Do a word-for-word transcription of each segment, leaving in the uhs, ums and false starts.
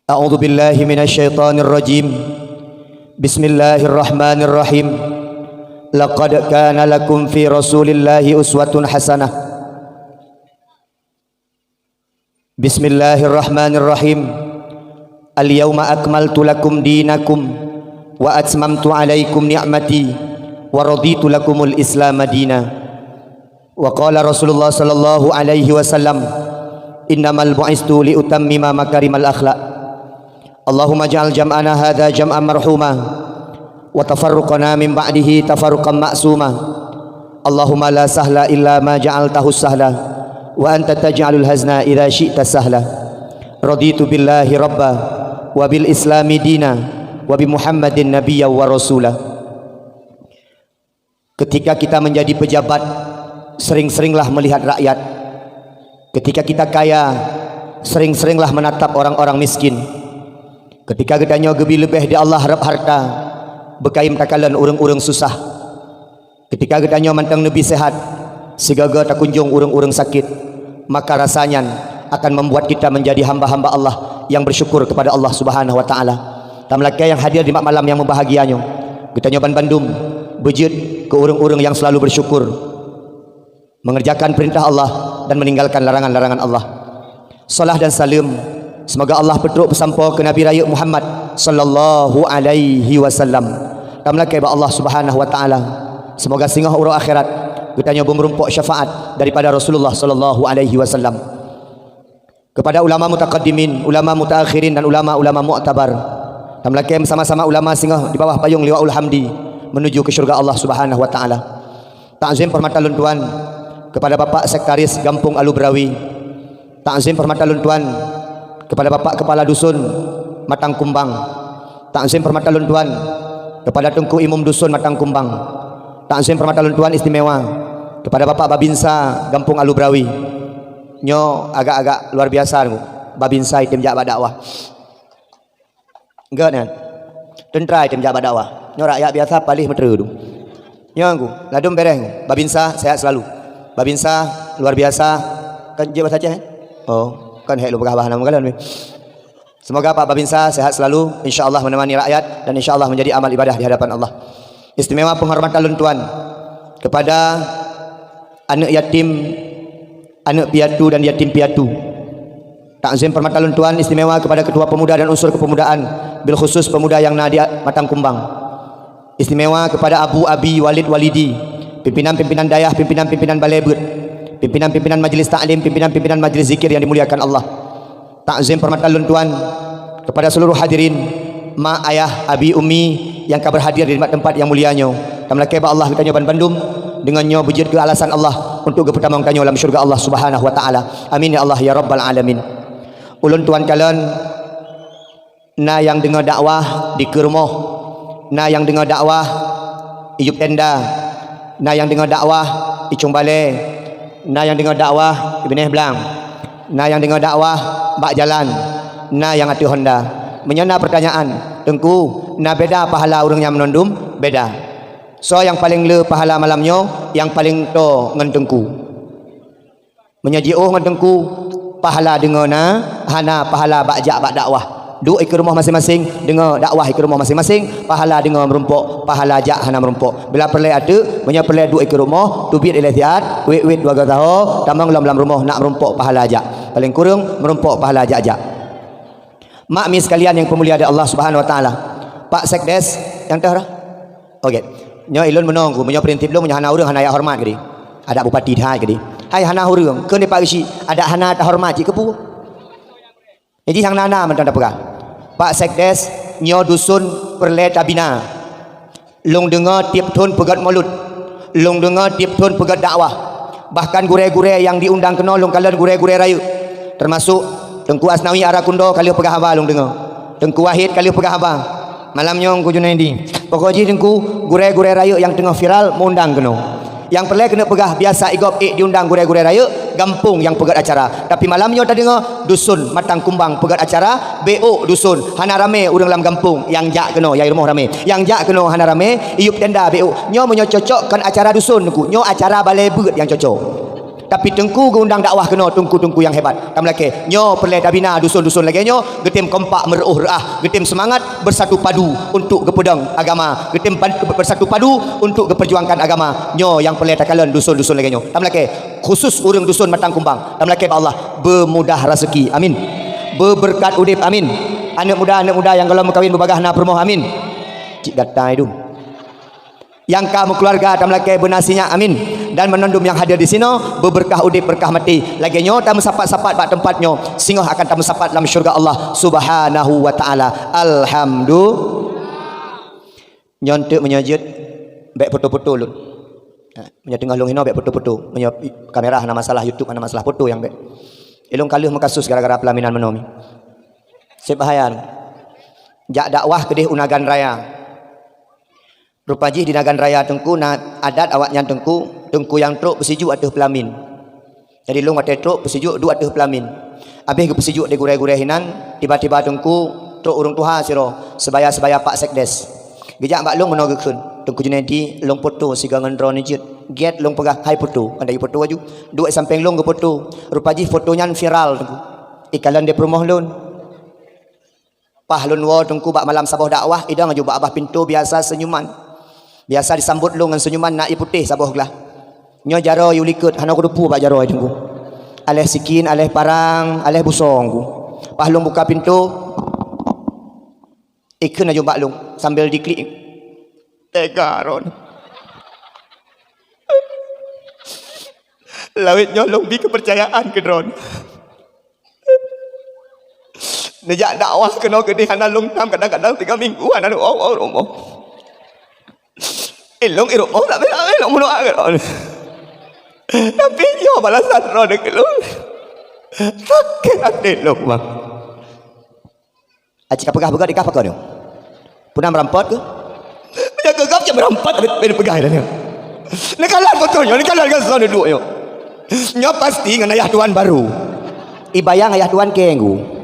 A'udzubillahi minasyaitonirrajim. Bismillahirrahmanirrahim. Laqad kana lakum fi Rasulillahi uswatun hasanah. Bismillahirrahmanirrahim. Al-yauma akmaltu lakum dinakum wa atmamtu alaikum ni'mati wa raditu lakumul Islama dina. Wa qala Rasulullah sallallahu alaihi wasallam, "Innamal bu'istu li utammima makarimal akhlak." Allahumma ja'al jam'ana hadza jam'an marhuma wa tafarruqana min ba'dihi tafarruqan ma'suma. Allahumma la sahla illa ma ja'altahu sahla wa anta taj'alul hazna idza syi'ta sahla. Raditu billahi rabba wa bil islami dina wa bi Muhammadin nabiyya wa rasula. Ketika kita menjadi pejabat, sering-seringlah melihat rakyat. Ketika kita kaya, sering-seringlah menatap orang-orang miskin. Ketika geutanyoe geubi leubeh di Allah rab harta, beukayém takalon ureuëng-ureuëng susah. Ketika geutanyoe mantong neubi sehat, sigoe-goe takunjong ureuëng-ureuëng sakét, maka rasa nyan akan membuat kita menjadi hamba-hamba Allah yang bersyukur kepada Allah Subhanahu wa Ta'ala. Tameulakée nyang hadir di malam yang mubahagia nyoe, geutanyoe banbandum beujeuet keu ureuëng-ureuëng yang selalu bersyukur, mengerjakan perintah Allah dan meninggalkan larangan-larangan Allah. Salah dan saleuem, semoga Allah peutrok peusampoe keu Nabi Rayeuk Muhammad sallallahu alaihi wasallam. Tameulakée bak Allah Subhanahu wa Ta'ala, semoga singoh uroe akhirat geutanyoe beumeurumpok syafaat daripada Rasulullah sallallahu alaihi wasallam. Kepada ulama mutaqaddimin, ulama mutaakhirin, dan ulama-ulama mu'tabar. Tameulakée beusama-sama ulama singoh di bawah payong Liwaul Hamdi menuju ke syurga Allah Subhanahu wa Ta'ala. Takzim hormat lôn tuan kepada Bapak Sekretaris Gampông Alu Berawi. Takzim hormat lôn tuan kepada Bapak Kepala Dusun Matang Kumbang. Takzim hormat lôn tuan kepada Teungku Imum Dusun Matang Kumbang. Takzim hormat lôn tuan istimewa kepada Bapak Babinsa Gampông Alu Berawi. Nyoe agak-agak luar biasa, Teungku. Babinsa item jak bak dakwah. Enggak, nyan. Teuntera item jak bak dakwah. Nyoe rakyat biasa paléh meuteue tu. Nyoe, Teungku, ladom beres, Teungku. Babinsa sehat selalu. Babinsa luar biasa. Kan jeuet bahasa Aceh, eh? Oh, kan hék lôn peugah bahasa meukalon. Semoga Pak Babinsa sehat selalu, insya Allah menemani rakyat dan insya Allah menjadi amal ibadah di hadapan Allah. Istimewa penghormatan lôn tuan kepada aneuk yatim, aneuk piatu dan yatim piatu. Takzim hormat lôn tuan istimewa kepada ketua pemuda dan unsur kepemudaan, bil khusus pemuda yang na di Matang Kumbang. Istimewa kepada abu, abi, walid, walidi, pimpinan-pimpinan dayah, pimpinan-pimpinan balé beuet, pimpinan-pimpinan majlis taklim, pimpinan-pimpinan majlis zikir yang dimuliakan Allah. Takzim hormat lôn tuan kepada seluruh hadirin, mak, ayah, abi, umi yang ka berhadir di tempat-tempat yang mulia nyoe. Tameulakée bak Allah geutanyoe banbandum, deungon nyoe beujeuet keu alasan Allah untuk geupeutamong tanyoe lam syurga Allah Subhanahu wa Ta'ala. Amin ya Allah ya Rabbal Alamin. Ulôn tuan kalon, na nyang deungoe dakwah di keurumoh, na nyang deungoe dakwah i yup tenda, na nyang deungoe dakwah i cong balée, na nyang deungoe dakwah i binéh blang, na nyang deungoe dakwah bak jalan, na nyang ateueh honda. Meunyoe na peurtanyaan, Teungku, na beda pahala ureuëng nyang meunondum? Beda. Soe nyang paleng le pahala malam nyoe? Nyang paleng toe ngon Teungku. Meunyoe jiôh ngon Teungku, pahala deungoe na, hana pahala bak jak bak dakwah. Duek i keurumoh maséng-maséng, deungoe dakwah i keurumoh maséng-maséng, pahala deungoe meurumpok, pahala jak hana meurumpok. Bila peureulée ateueh, meunyoe peureulée duek i keurumoh, teubiet ilée siat, wét-wét dua goe saho, tamong lom lam rumoh nak meurumpok pahala jak. Paleng kureueng meurumpok pahala jak-jak. Mak mi sekalian nyang peumulia di Allah Subhanahu wa Ta'ala. Pak Sekdes, nyang teuh dah? Oke. Nyoe ilôn meunong ku, meunyoe prinsip lôn, meunyoe hana ureuëng hana jak horeumat keudeh. Adak bupati that keudeh. Hai hana ureuëng, keu ni Pak Geuchik, adak hana tahoreumat cit keupeue. Jadi hana-hana mantong tapeugah. Pak Sekdes, nyoe dusun peureulée tabina. Lôn deungoe tieb thon peugét mulod. Lôn deungoe tieb thon peugét dakwah. Bahkan gurée-gurée nyang diundang keunoe lôn kalon gurée-gurée rayeuk. Teumasok Teungku Asnawi Arakundo ka lheueh peugah haba lôn deungoe. Teungku Wahid ka lheueh peugah haba. Malam nyoe Teungku Junaidi. Pokok jih Teungku, gurée-gurée rayeuk nyang teungoh viral meuundang keunoe. Nyang peureulée keuneuk peugah biasa i gob ék diundang gurée-gurée rayeuk, gampông nyang peugét acara. Tapi malam nyoe tadeungoe dusun Matang Kumbang peugét acara, bék dusun, hana ramé ureuëng lam gampông nyang jak keunoe, nyang i rumoh ramé. Nyang jak keunoe hana ramé, i yup tenda bék. Nyoe meunyoe cocok kon acara dusun Teungku, nyoe acara balée beuet nyang cocok. Tapi teungku geuundang dakwah keunoe teungku-teungku nyang hebat. Tameulakée, nyoe peureulée tabina dusun-dusun lagée nyoe, geutem kompak meureuoh reuah, geutem seumangat beusatu padu untuk geupeudong agama, geutem ban-, beusatu padu untuk geupeurjuangkan agama. Nyoe nyang peureulée takalon dusun-dusun lagée nyoe. Tameulakée, khusus ureuëng dusun Matang Kumbang. Tameulakée bak Allah, beumudah raseuki. Amin. Beubeureukat udeb. Amin. Aneuëk muda-aneuëk muda nyang gohlom meukawén beubagaih na peurumoh. Amin. Cit gata idum. Nyang ka meukeuluwarga tameulakée beuna sinyak, amin. Dan meunondum nyang hadir di sinoe, beubeurkah udeb beurkah maté. Lagée nyoe tameusapat-sapat bak teumpat nyoe, singoh akan tameusapat lam syurga Allah Subhanahu wa Taala. Alhamdulillah. Nyoe teuk meunyoe jeuet, bék foto-foto lôn. Ha, meunyoe teungoh lôn hinoe bék foto-foto. Meunyoe kamera hana masalah, YouTube hana masalah, foto nyang bék. Ilôn ka lheueh meukasus gara-gara peulaminan meunoe mi. Seb bahaya. Jak dakwah keudeh u Nagan Raya. Rupa jih di Nagan Raya teungku na adat awaknyan teungku, teungku nyang trok peusijuek ateueh peulamin. Jadi lôn watée trok peusijuek duek ateueh peulamin. Abéh geupeusijuek di gurée-gurée hinan, tiba-tiba teungku trok ureuëng tuha sidroe, seubaya-seubaya Pak Sekdes. Geujak bak lôn meunoe geukheun, "Teungku Junaidi, lôn foto sigoe ngon droeneuh jeuet." Gét lôn peugah, "Hai foto, kandai foto aju." Duek sampéng lôn geufoto. Rupa jih foto nyan viral teungku. Ikalon di peurumoh lôn. Paih lôn woe teungku bak malam saboh dakwah, idong aju bak babah pintoe biasa seunyuman. Biasa disambot lôn ngon seunyuman na ié putéh saboh glah. Nyoe jaroe yue likot hana kuteupue bak jaroe teungku. Aléh sikin, aléh parang, aléh busong ku. Paih lôn buka pintoe, ikheun aju bak lôn sambil diklik. Tega ron. Lawét nyoe lôn bi keupeurcayaan keu droeneuh. Neujak dakwah keunoe keudeh hana lôn tam, kadang-kadang tiga minggu hana lôn ôh rumoh. Ilôn i rumoh tak bela lôn meudoa keu droeneuh. Tapi nyoe balasan droeneuh keu lôn. Sakét até lôn, bang. Aci ka peugah beugöt ikah pakon nyoe? Peuna meurampot keuh? Meunyoe keu gob cit meurampot, tapi, tapi neupeugah dah nyoe. Neukalon foto nyoe, neukalon ngon soe neuduek nyoe. Nyoe pasti ngon ayah tuan baru. Ibayang ayah tuan kenggu.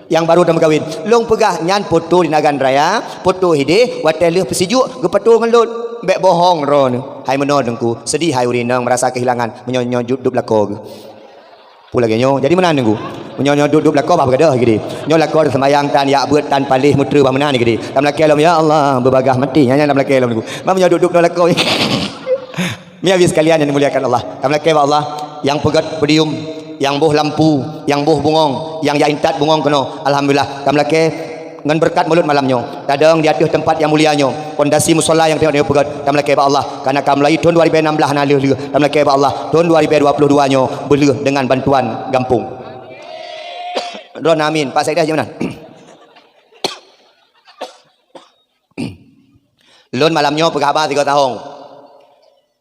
Nyang baru tameukawen. Lôn peugah nyan foto di Nagan Raya, foto hideh, watée lheueh peusijuek geupato ngon lôn. Bék bohong droeneuh. Hai meunoe teungku, sedih hai ureuëng inong meurasa keuhilangan. Meunyoe nyoe jeuet dub lakoe geuh. Peue lagée nyoe? Jadi meunan teungku. Meunyoe nyoe duek-duek lakoe bah beugadôh gede. Nyoe lakoe seumayang tan, yak beuet tan, paléh meuteue bah meunan gede. Tamlakée lom, "Ya Allah, beubagaih maté." Nyan, nyan tamlakée lom teungku. Bah meunyoe duek-duek nyoe lakoe. Meunyoe sekalian yang dimuliakan Allah. Tamlakée bak Allah, nyang peugét podium, nyang boh lampu, nyang boh bungong, nyang jak intat bungong keunoe. Alhamdulillah, tamlakée ngon beureukat mulod malam nyoe, tadong di ateueh teumpat nyang mulia nyoe, pondasi musola nyang teuh nyoe peugét, tamlakée bak Allah, kareuna ka mulai thon dua ribée nam blaih na lheueh-lheueh, tamlakée bak Allah, thon dua ribée dua ploh dua nyoe beulheueh deungon bantuan gampông. Droeneuh amin, Pak Sekdes jeuet meunan. Lôn malam nyoe peugah haba sigoe tahong.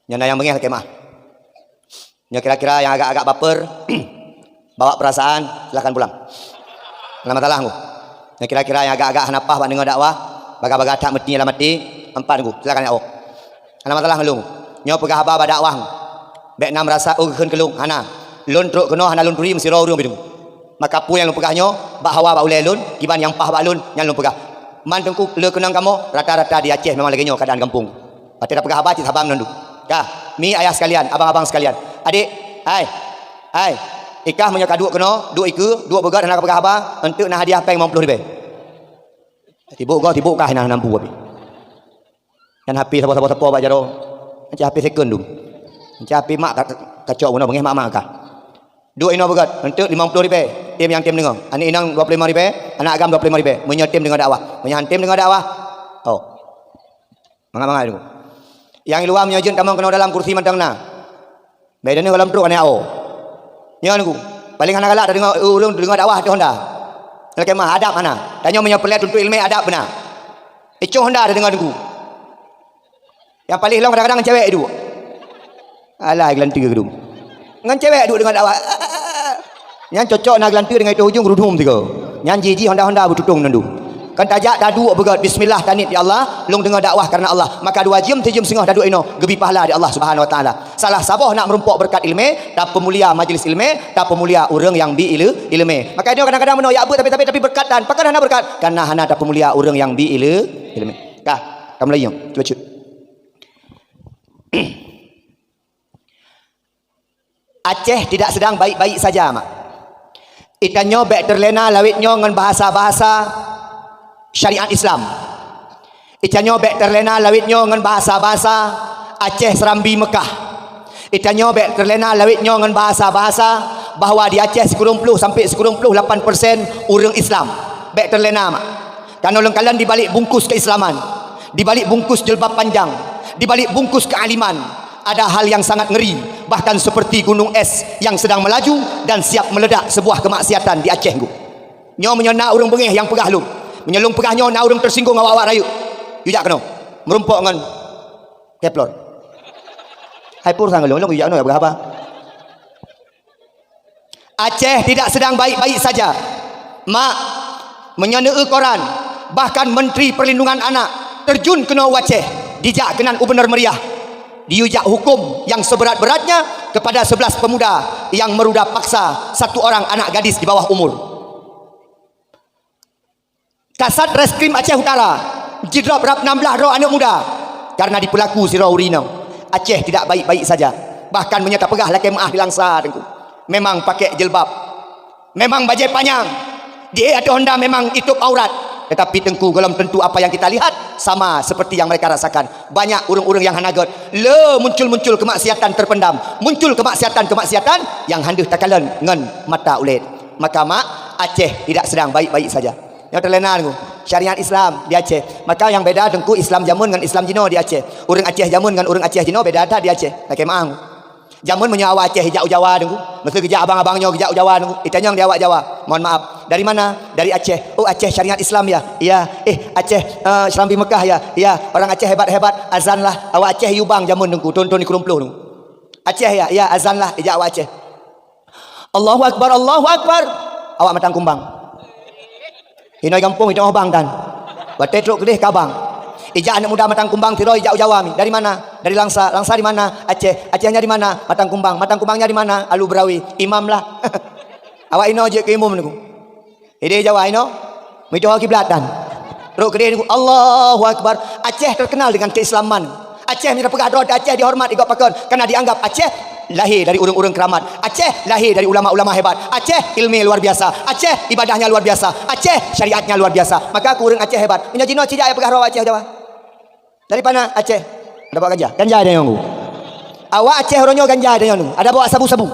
Nyoe na nyang beungéh lakée meuah. Nyoe kira-kira nyang agak-agak baper, bawa perasaan, silahkan pulang. Hana masalah, Ngku. Nyoe kira-kira nyang agak-agak hana paih bak deungoe dakwah, bagah-bagah that meuti lam até, empat, Ngku. Silahkan, ya Allah. Hana masalah ngon lôn. Nyoe peugah haba bak dakwah, Ngku. Bék na meurasa, "Oh, geukheun keu lôn." Hana. Lôn trok keunoe hana lôn turi meusidroe ureuëng pih, Ngku. Maka peue nyang lôn peugah nyoe, bak hawa bak ulée lôn, kiban nyang paih bak lôn, nyan lôn peugah. Man Teungku le keunong kamoe, rata-rata di Aceh memang lagée nyoe keuadaan gampông. Watée tapeugah haba cit saba meunandum. Ka, mi ayah sekalian, abang-abang sekalian. Adik, hai, hai, ikah meunyoe ka duek keunoe, duek ikeue, duek beugét hana kapeugah haba, eunteuk na hadiah péng limong ploh ribée. Tibok goe, tibok kah na nampu api. Nyan H P sapo-sapo bak jaroe. Nyan cit H P second dum. Nyan cit H P mak ka, ka, kacok bunoe beungéh mak-mak kah. Duek inoe beugét, eunteuk limong ploh ribée. Tem nyang tem deungoe. Aneuk inong dua ploh limong ribée, aneuk agam dua ploh limong ribée. Meunyoe tem deungoe dakwah. Meunyoe han tem deungoe dakwah. Oh. Mangat-mangat, Teungku. Nyang di luwa meunyoe jeuet tamong keunoe dalam kursi mantong na. Bék deungoe gohlom trok aneuk A O. Nyoe, Teungku. Paléng hana galak tadeungoe ureuëng deungoe dakwah ateueh honda. Lakée meuah, adab hana. Tanyoe meunyoe peureulée tuntut iéleumé, adab beuna. Icok honda tadeungoe, Teungku. Nyang paléh lom kadang-kadang ngon cewek duek. Alah, geulanteue keudum. Ngon cewek duek deungoe dakwah. Nyan cocok na geulanteue deungon itôh ujong geurudum sigoe. Nyan jih-jih honda-honda beututong nandum. Kan tajak taduek beugét, bismillah, taniet, "Ya Allah, lôn deungoe dakwah kareuna Allah." Maka dua jeuem, sijeuem singoh taduek inoe, geubi pahala di Allah Subhanahu wa Taala. Salah saboh nak meurumpok beureukat iéleumé, tapeumulia majlis iéleumé, tapeumulia ureuëng nyang bi iéle-, iéleumé. Maka nyoe kadang-kadang meunoe jak beuet tapi-tapi, tapi beureukat tan. Pakon hana beureukat? Kareuna hana tapeumulia ureuëng nyang bi iéle-, iéleumé. Ka, ka mulai nyoe. Cuba cut. Aceh tidak sedang baik-baik saja, mak. Itanyoe bèk terlena lawét nyoe ngon bahasa-bahasa syariat Islam. Itanyoe bèk terlena lawét nyoe ngon bahasa-bahasa Aceh Serambi Mekah. Itanyoe bèk terlena lawét nyoe ngon bahasa-bahasa bahwa di Aceh sikureueng ploh sampai sikureueng ploh lapan persen ureueng Islam. Bèk terlena, mak. Karena lôn kalon di balik bungkus keislaman, di balik bungkus jilbab panjang, di balik bungkus kealiman, ada hal yang sangat ngeri, bahkan seperti gunung es yang sedang melaju dan siap meledak sebuah kemaksiatan di Aceh, Teungku. Nyoe meunyoe na ureueng beungéh nyang peugah lôn, meunyoe lôn peugah nyoe na ureueng teusinggung awak-awak rayeuk, yue jak keunoe, meurumpok ngon Keplor. Hai pur sang lôn, lôn yue jak keunoe, peugah haba. Aceh tidak sedang baik-baik saja. Mak, meunyoe neueu koran, bahkan Menteri Perlindungan Anak terjun keunoe u Aceh, dijak keunan u Bener Meriah. Diyue jak hukum yang seberat-beratnya kepada sebelas pemuda yang meruda paksa satu orang anak gadis di bawah umur. Kasat Reskrim Aceh Utara jidrop rab nam blaih droe aneuk muda karena dipeulaku sidroe ureueng inong. Aceh tidak baik-baik saja. Bahkan meunyoe tapeugah lakèe meu'ah di Langsa, Teungku, memang pakai jilbab, memang bajèe panyang, di ateueh honda memang itôp aurat. Tetapi, Teungku, golom tentu apa yang kita lihat sama seperti yang mereka rasakan. Banyak ureueng-ureueng nyang hana gèt. Le muncul-muncul kemaksiatan terpendam, muncul kemaksiatan-kemaksiatan nyang han deuh takalon ngon mata ulèe. Maka, mak, Aceh tidak sedang baik-baik saja. Nyoe teulena, Teungku, syariat Islam di Aceh. Maka nyang beda, Teungku, Islam jameun ngon Islam jinoe di Aceh. Ureueng Aceh jameun ngon ureueng Aceh jinoe beda that di Aceh. Lakèe meu'ah, Teungku. Jameun meunyoe awak Aceh ijak u Jawa, Teungku, meuseu geujak abang-abang nyoe geujak u Jawa, Teungku, itanyoe di awak Jawa. Mohon maaf, dari mana? Dari Aceh. Oh, Aceh syariat Islam ya? Iya. Eh, Aceh, eh, Serambi Mekah ya? Iya. Orang Aceh hebat-hebat, azan lah. Awak Aceh yue bang jameun, Teungku, thôn-thôn sikureueng ploh, Teungku. Aceh ya? Iya, azan lah, ijak awak Aceh. Allahu Akbar, Allahu Akbar. Awak Matang Kumbang. Inoe gampông, inoe bang tan. Watèe trôk keudéh ka bang. Ijak aneuk muda Matang Kumbang sidroe ijak u Jawa mi. Dari mana? Dari Langsa. Langsa di mana? Aceh. Aceh nyan di mana? Matang Kumbang. Matang Kumbang nyan di mana? Alu Berawi. Imam lah. Awak inoe jeuet keu imum, Teungku. Idéh Jawa inoe, meuidoe kiblat tan. Trôk keudéh, Teungku, Allahu Akbar. Aceh terkenal dengan keislaman. Aceh meunyoe peugah droe di Aceh dihormat, igob pakon, karena dianggap Aceh lahé dari ureueng-ureueng keramat. Aceh lahé dari ulama-ulama hebat. Aceh ilmu luar biasa. Aceh ibadahnya luar biasa. Aceh syariatnya luar biasa. Maka keu ureueng Aceh hebat. Meunyoe jinoe cijak peugah droe Aceh Jawa. Dari mana Aceh? Ada bawa ganja? Ganja ada nyang. Awak Aceh uroe nyoe ganja ada nyang. Ada bawa sabu-sabu.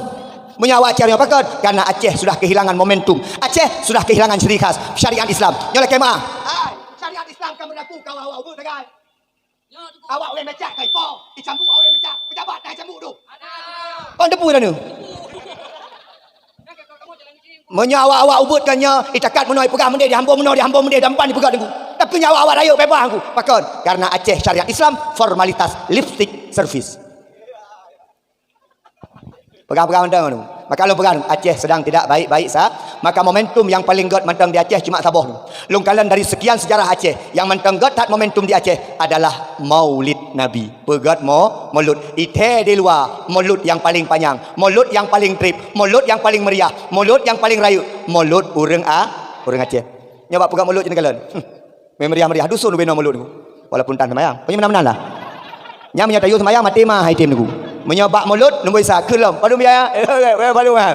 Meunyoe awak Aceh uroe nyoe pakon? Karena Aceh sudah kehilangan momentum. Aceh sudah kehilangan ciri khas syariat Islam. Nyoe lakèe meu'ah. Hai, syariat Islam kan berlaku keu awak-awak ubeut, kan? Awak ulèe meucak ka ipo, icambuk awak ulèe meucak, pejabat dah icambuk tu. Kon teupeu dah nyoe. Meunyoe awak-awak ubeut kan nyoe, itakat meunoe ipeugah meudeh, dihambô meunoe, dihambô meudeh, dan pan ipeugah Teungku. Tapi nyoe awak-awak rayeuk beubaih Teungku. Pakon? Karena Aceh syariat Islam formalitas lipstick service. Peugah-peugah mantong tu. Maka lôn peugah, Aceh sedang tidak baik-baik sa-, maka momentum nyang paleng gèt mantong di Aceh cuma saboh tu. Lôn kalon dari sekian sejarah Aceh, nyang mantong gèt that momentum di Aceh adalah Maulid Nabi. Peugèt mo-, mulod. Ithèe di luwa, mulod nyang paleng panyang, mulod nyang paleng trép, mulod nyang paleng meriah, mulod nyang paleng rayeuk, mulod ureueng A-, ureueng Aceh. Nyoe bak peugèt mulod jeuet kalon. Meriah-meriah dusun ubé nyoe mulod. Walaupun tan seumayang. Peue meunan-meunan lah. Nyan meunyoe tayue seumayang maté ma hai tem Teungku. Meunyoe bak mulod, nombor isa, keu lom. Padum ya? Padum, ha.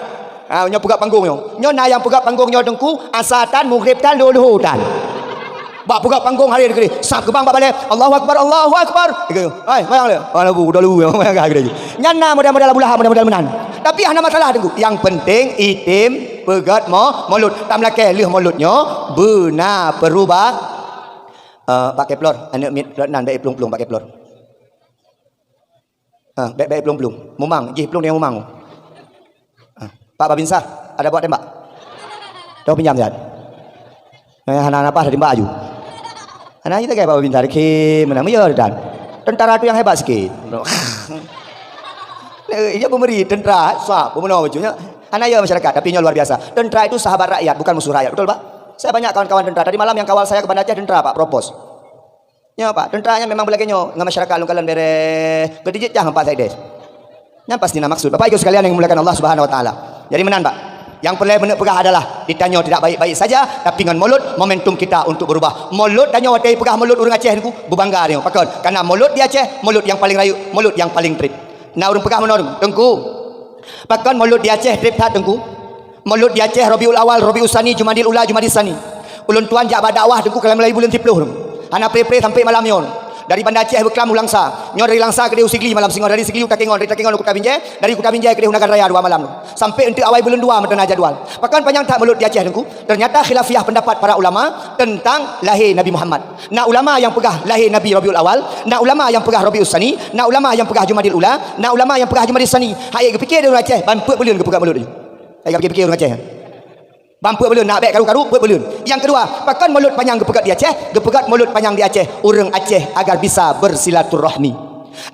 Ha, nyoe peugèt panggong nyoe. Nyoe na nyang peugèt panggong nyoe Teungku, asa tan, mughrib tan, luhur tan. Bak peugèt panggong hari deugah. Sab keubang bak balè. Allahu Akbar, Allahu Akbar. Hai, mayang le. Allahu, dah lu. Mayang gah gede. Nyan na model-model Abu Lahab, model-model meunan. Tapi hana masalah Teungku. Nyang penting item peugèt mo-, mulod. Tam lakèe lheueh mulod nyoe beuna peurubah. Eh, Pak Keplor, aneuk miet nan bèk iplueng-plueng Pak Keplor. Ah, bèk, bèk iplueng-plueng. Mumang, jih plueng dengan mumang. Ah, Pak Babinsa, ada bawa tembak? Tau pinjam siat. Eh, hana nafah tembak aju. Hana ita kaya Pak Babinsa, dikhe meunan, meuyeuh dan. Tentara tu yang hebat sikit. Eh, iya pemberi tentara, sab, pembunuh bajunya. Hana ya masyarakat, tapi nyoe luar biasa. Tentara itu sahabat rakyat, bukan musuh rakyat. Betul, Pak? Saya banyak kawan-kawan tentara. Tadi malam yang kawal saya ke Banda Aceh tentara, Pak, propos. Nyoe, Pak, tentara nyan memang beulagèe nyoe ngon masyarakat lôn kalon bèrèh. Geutijeuet jah ngon Pak Sekdes. Nyan pasti na maksud. Bapak Ibu sekalian yang dimuliakan Allah Subhanahu wa Taala. Jadi meunan, Pak. Nyang peureulèe meuneuk peugah adalah, ditanyoe tidak baik-baik saja, tapi ngon mulod momentum kita untuk berubah. Mulod tanyoe watèe peugah mulod ureueng Aceh Teungku, beubangga tanyoe. Pakon? Karena mulod di Aceh, mulod nyang paleng rayeuk, mulod nyang paleng trép. Na ureueng peugah meunoe, Teungku. Pakon Maulud di Aceh treb that, Teungku? Maulud di Aceh Rabiul Awal, Rabiul Sani, Jumadil Ula, Jumadil Sani. Ulôn tuan jak bak dakwah, Teungku, ka lheueh mulai buleuen siplôh, Teungku. Hana pré-pré sampai malam nyoe. Dari Banda Aceh beuklam u Langsa. Nyoe dari Langsa keudeh u Sigli malam singoh, dari Sigli u Takengon, dari Takengon u Kuta Binjai, dari Kuta Binjai keudeh u Nagan Raya dua malam. Sampai eunteuk awai buleuen dua meuteuna jadwal. Pakon panyang that Maulud di Aceh, Teungku? Ternyata khilafiah pendapat para ulama tentang lahé Nabi Muhammad. Na ulama nyang peugah lahé Nabi Rabiul Awal, na ulama nyang peugah Rabiul Sani, na ulama nyang peugah Jumadil Ula, na ulama nyang peugah Jumadil Sani. Hai geupiké di ureueng Aceh, ban peuet buleuen geupeugah Maulud nyoe. Hai geupiké-piké ureueng Aceh. Ban peuet buleuen, nak bèk karu-karu, peuet buleuen. Nyang keudua, pakon Maulud panyang geupeugah di Aceh? Geupeugah Maulud panyang di Aceh, ureueng Aceh agar bisa bersilaturahmi.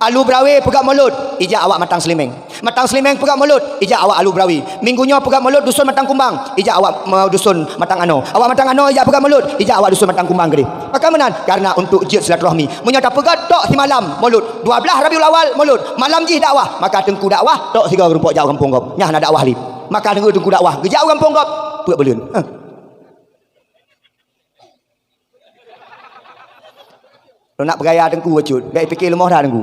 Alu Berawe peugah Maulud, ijak awak Matang Seulimeng. Matang Seulimeng peugah Maulud, ijak awak Alu Berawe. Minggu nyoe peugah Maulud dusun Matang Kumbang, ijak awak, me-, dusun Matang Anoe. Awak Matang Anoe ijak peugah Maulud, ijak awak dusun Matang Kumbang keudeh. Pakon meunan? Karena untuk jeuet silaturahmi. Meunyoe tapeugah tok simalam Maulud, dua blaih Rabiul Awal Maulud, malam jih dakwah, maka Teungku dakwah tok sigoe geurumpok jak u gampông gob. Nyan hana dakwah lé. Maka Teungku, Teungku dakwah, geujak u gampông gob, peuet buleuen. Hah. Lôn nak peugaya Teungku bacut, bèk pike leumoh that Teungku.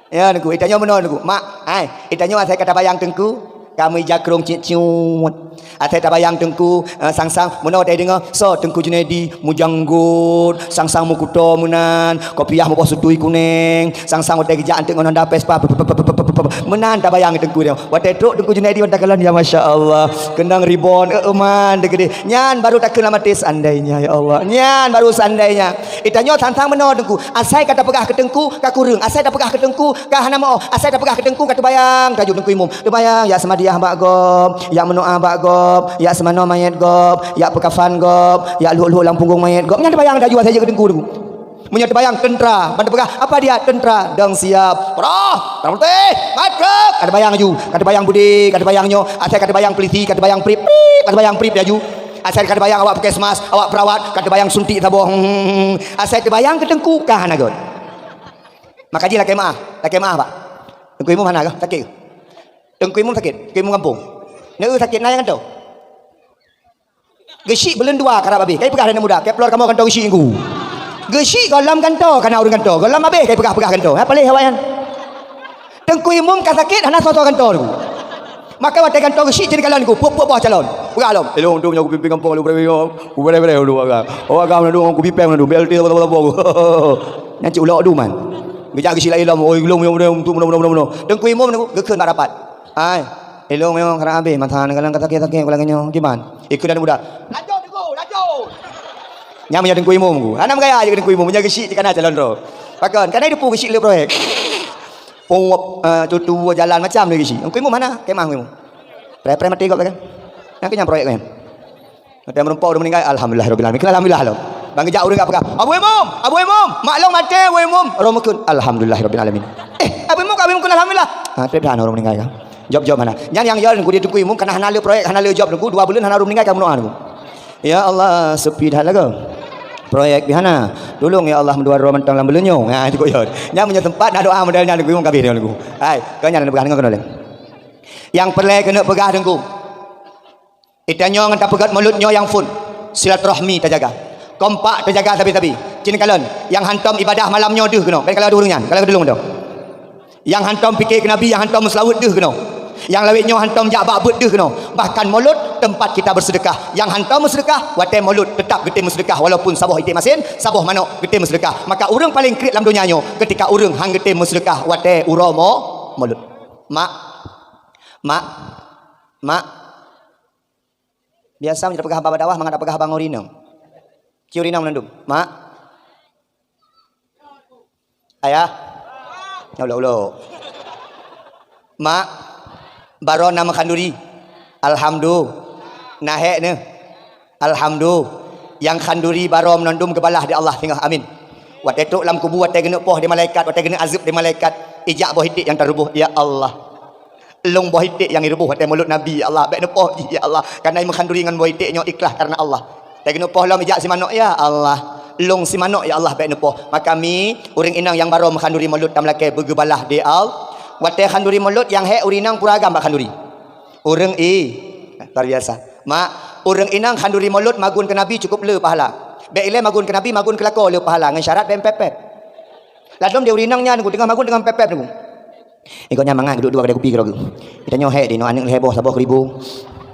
Ya Teungku, itanyoe meunoe Teungku. Mak, hai, itanyoe asai ka tabayang Teungku, ka meuija krông ciet-ciet. Asai tabayang Teungku, eh, sang-sang meunoe tadeungoe, soe Teungku Junaidi, meujanggot, sang-sang meukuto meunan, kopiah meuboh sutui kuneng, sang-sang watèe geujak anteuk ngon Honda Vespa, meunan tabayang Teungku nyoe. Watèe trok Teungku Junaidi, watèe kalon, ya masya Allah, keunong ribon, eh, euman teukeudeh. Nyan baru takheun lam até, seandainya, ya Allah. Nyan baru seandainya. Itanyoe sang-sang meunoe Teungku. Asai ka tapeugah keu Teungku, ka kureueng. Asai tapeugah keu Teungku, ka hana meu-oh. Asai tapeugah keu Teungku, ka teubayang. Taju Teungku Imum. Teubayang, jak seumadiyah bak gob, jak meunoa bak gob, jak seumanoe manyèt gob, jak peukafan gob, jak luhok-luhok lam punggong manyèt gob. Nyan teubayang taju asai jeuet keu Teungku, Teungku. Meunyoe teubayang teuntra, ban teupeugah, "Apa dia?" "Teuntra." "Dong siap." "Roh, tarang teuh, matrok." Ka teubayang laju, ka teubayang beudé, ka teubayang nyoe, asai ka teubayang peulisi, ka teubayang prip, prip, ka teubayang prip laju. Asai ka teubayang awak puskesmas, awak perawat, ka teubayang suntik saboh. Hmm, hmm, hmm, hmm. Asai teubayang keu Teungku, ka hana göt. Maka jih lakèe meu'ah, lakèe meu'ah, Pak. Teungku Imum hana kah? Sakét kah? Teungku Imum sakét? Teungku Imum gampông? Neu sakét na nyang gantoe? Geusyik buleuen dua karab abéh. Kai peugah aneuk muda, kai peulor kamoe gantoe geusyik Teungku. Geusyik gohlom gantoe, kana ureueng gantoe. Gohlom abéh kai peugah-peugah gantoe. Ha, paléh awaknyan. Teungku Imum ka sakét, hana soe-soe gantoe Teungku. Maka watèe gantoe geusyik, jeuet kalon Teungku, peuet-peuet boh calon. Peugah lom, "Ilôn tu meunyoe kupimpin gampông lôn bri-bri, kubreh-breh lôn agam. Oh agam lôn, kupipèng lôn, B L T, nyan cit ulok duman." Geujak geusyik lom, "Oh ilôn meunyoe, meunyoe, untuk meunyoe, meunyoe, meunyoe." Teungku Imum Teungku geukheun bak rapat. Hai, ilôn meunyoe karab abéh, masa neukalon ka sakét-sakét, ka lagèe nyoe, kiban? Ikheun aneuk muda, "Lanjut Teungku, lanjut!" Nyan meunyoe Teungku Imum Teungku. Hana meugaya jeuet keu Teungku Imum, meunyoe geusyik cit kana calon droe. Pakon? Kana dipeu geusyik lé proyek. Peuet, eh, tutoe jalan macam lé geusyik. Teungku Imum hana, kemah Teungku Imum. Preh-preh maté gob kan. Nyan keuh nyan proyek nyan. Watèe meurumpok ureueng meuninggai, alhamdulillah rabbil alamin. Kheun alhamdulillah lom. Ban geujak ureueng ka peugah, "Abu Imum, Abu Imum, mak lôn maté, Abu Imum." Ureueng meukeun, "Alhamdulillah rabbil alamin." Eh, Abu Imum, Abu Imum kheun alhamdulillah. Ha, trép that ureueng meuninggai kan. Job-job hana. Nyan nyang yo Teungku, di Teungku Imum kana hana lé proyek, hana lé job Teungku, dua buleuen hana ureueng meuninggai ka meudoa Teungku. Ya Allah, sepi that lagoe. Proyek pih hana. Tulông ya Allah, meudoa droe mantong lam buleuen nyoe. Ha, cukup yo. Nyan meunyoe sempat na doa model nyan Teungku Imum ka abéh Teungku. Hai, keu nyan neupeugah deungoe keunoe lé. Nyang peureulèe keuneuk peugah Teungku. Itanyoe ngon tapeugöt Maulud nyoe nyang phôn, silaturahmi tajaga. Kompak tajaga sabe-sabe. Cit neukalon, nyang hantom ibadah malam nyoe deuh keunoe. Ban kalon ureueng nyan, kalon dulông tu. Nyang hantom pike keu Nabi, nyang hantom meuseulaweuet deuh keunoe. Nyang lawét nyoe hantom jak bak beuet deuh keunoe. Bahkan Maulud, tempat kita bersedekah. Nyang hantom meusedekah, watèe Maulud, teutap geutem meusedekah. Walaupun saboh iték masen, saboh manok geutem meusedekah. Maka ureueng paleng kriet lam donya nyoe, keutika ureueng han geutem meusedekah watèe uroe Mau-, Maulud. Mak, mak, mak. Biasa meunyoe tapeugah haba bak dakwah, mangat tapeugah haba ngon ureueng inong. Ci ureueng inong mandum, "Mak." "Ayah." Nyan ulok-ulok. "Mak, baroe na meukhanduri." "Alhamdulillah." "Na hék neuh." "Alhamdulillah." Nyang khanduri baroe mandum geubalah di Allah singoh. Amin. Watèe trok lam kubu, watèe geuneuk poh di malaikat, watèe geuneuk azeueb di malaikat, ijak boh iték nyang taruboh, "Ya Allah, lôn boh iték nyang iruboh watèe Maulud Nabi, ya Allah, bèk neupoh jih, ya Allah. Kareuna meukhanduri ngon boh iték nyoe ikhlas kareuna Allah." Watèe geuneuk poh lom ijak simanok, "Ya Allah, lôn simanok, ya Allah, bèk neupoh." Maka mi, ureueng inong nyang baroe meukhanduri Maulud tameulakèe beugeubalah di Allah. Watèe khanduri Maulud nyang hék ureueng inong pura agam bak khanduri. Ureueng i-, luar biasa. Mak, ureueng inong khanduri Maulud magun keu Nabi cukup le pahala. Bèk ilèe magun keu Nabi, magun keu lakoe le pahala, ngon syarat bèk meupèp-pèp. Ladôm di ureueng inong nyan, teungoh magun teungoh meupèp-pèp, Teungku. Ikot nyan mangat geuduek dua kadai kupi keudroe geuh. Geutanyoe hék di inoe aneuk lhée boh saboh keuribu.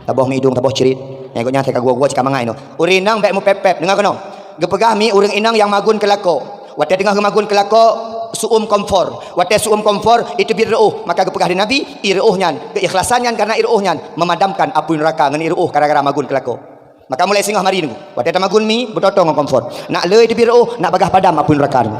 Saboh ngon idong, saboh crit. Nyang ikot nyan teuka gua-gua cika mangat inoe. Ureueng inong bék mupép-pép, deungoe keunoe. Geupeugaih mi ureueng inong nyang magun keu lakoe. Watée teungoh geumagun keu lakoe, su'um kompor. Watée su'um kompor, iteubiet reuôh. Maka geupeugah di Nabi, ie reuôh nyan, keuikhlasan nyan karena ie reuôh nyan memadamkan apui neuraka ngon ie reuôh gara-gara magun keu lakoe. Maka mulai singoh mari nunggu. Watée tamagun mi, beutoe-toe ngon kompor. Nak le iteubiet reuôh, nak bagaih padam apui neuraka nunggu.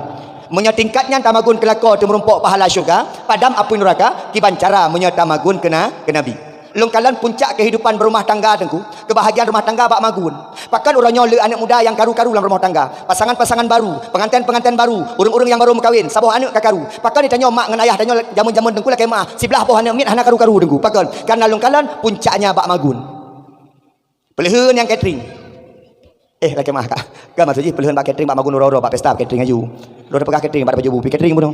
Meunyoe tingkat nyan tamagun keu lakoe teumeurumpok pahala syeuruga, padam apui neuraka, kiban cara meunyoe tamagun keu na-, keu Nabi. Lôn kalon puncak keuhidupan beurumah tangga teungku, keubahagiaan rumah tangga bak magun. Pakon uroe nyoe le aneuk muda nyang karu-karu lam rumoh tangga, pasangan-pasangan baru, penganten-penganten baru, ureueng-ureueng nyang baru meukawen, saboh aneuk ka karu. Pakon geutanyoe mak ngon ayah tanyoe jameun-jameun teungku lakée meu'ah, siblaih boh aneuk miet hana karu-karu teungku. Pakon? Karena lôn kalon puncaknya bak magun. Peuleuheuen nyang catering. Eh, lakée meu'ah, Kak. Ka maksud jih peuleuheuen bak catering, bak magun uroe-uroe, bak pesta catering aju. Uroe teupeugah catering, bak pajoh bu, pi catering bunoe.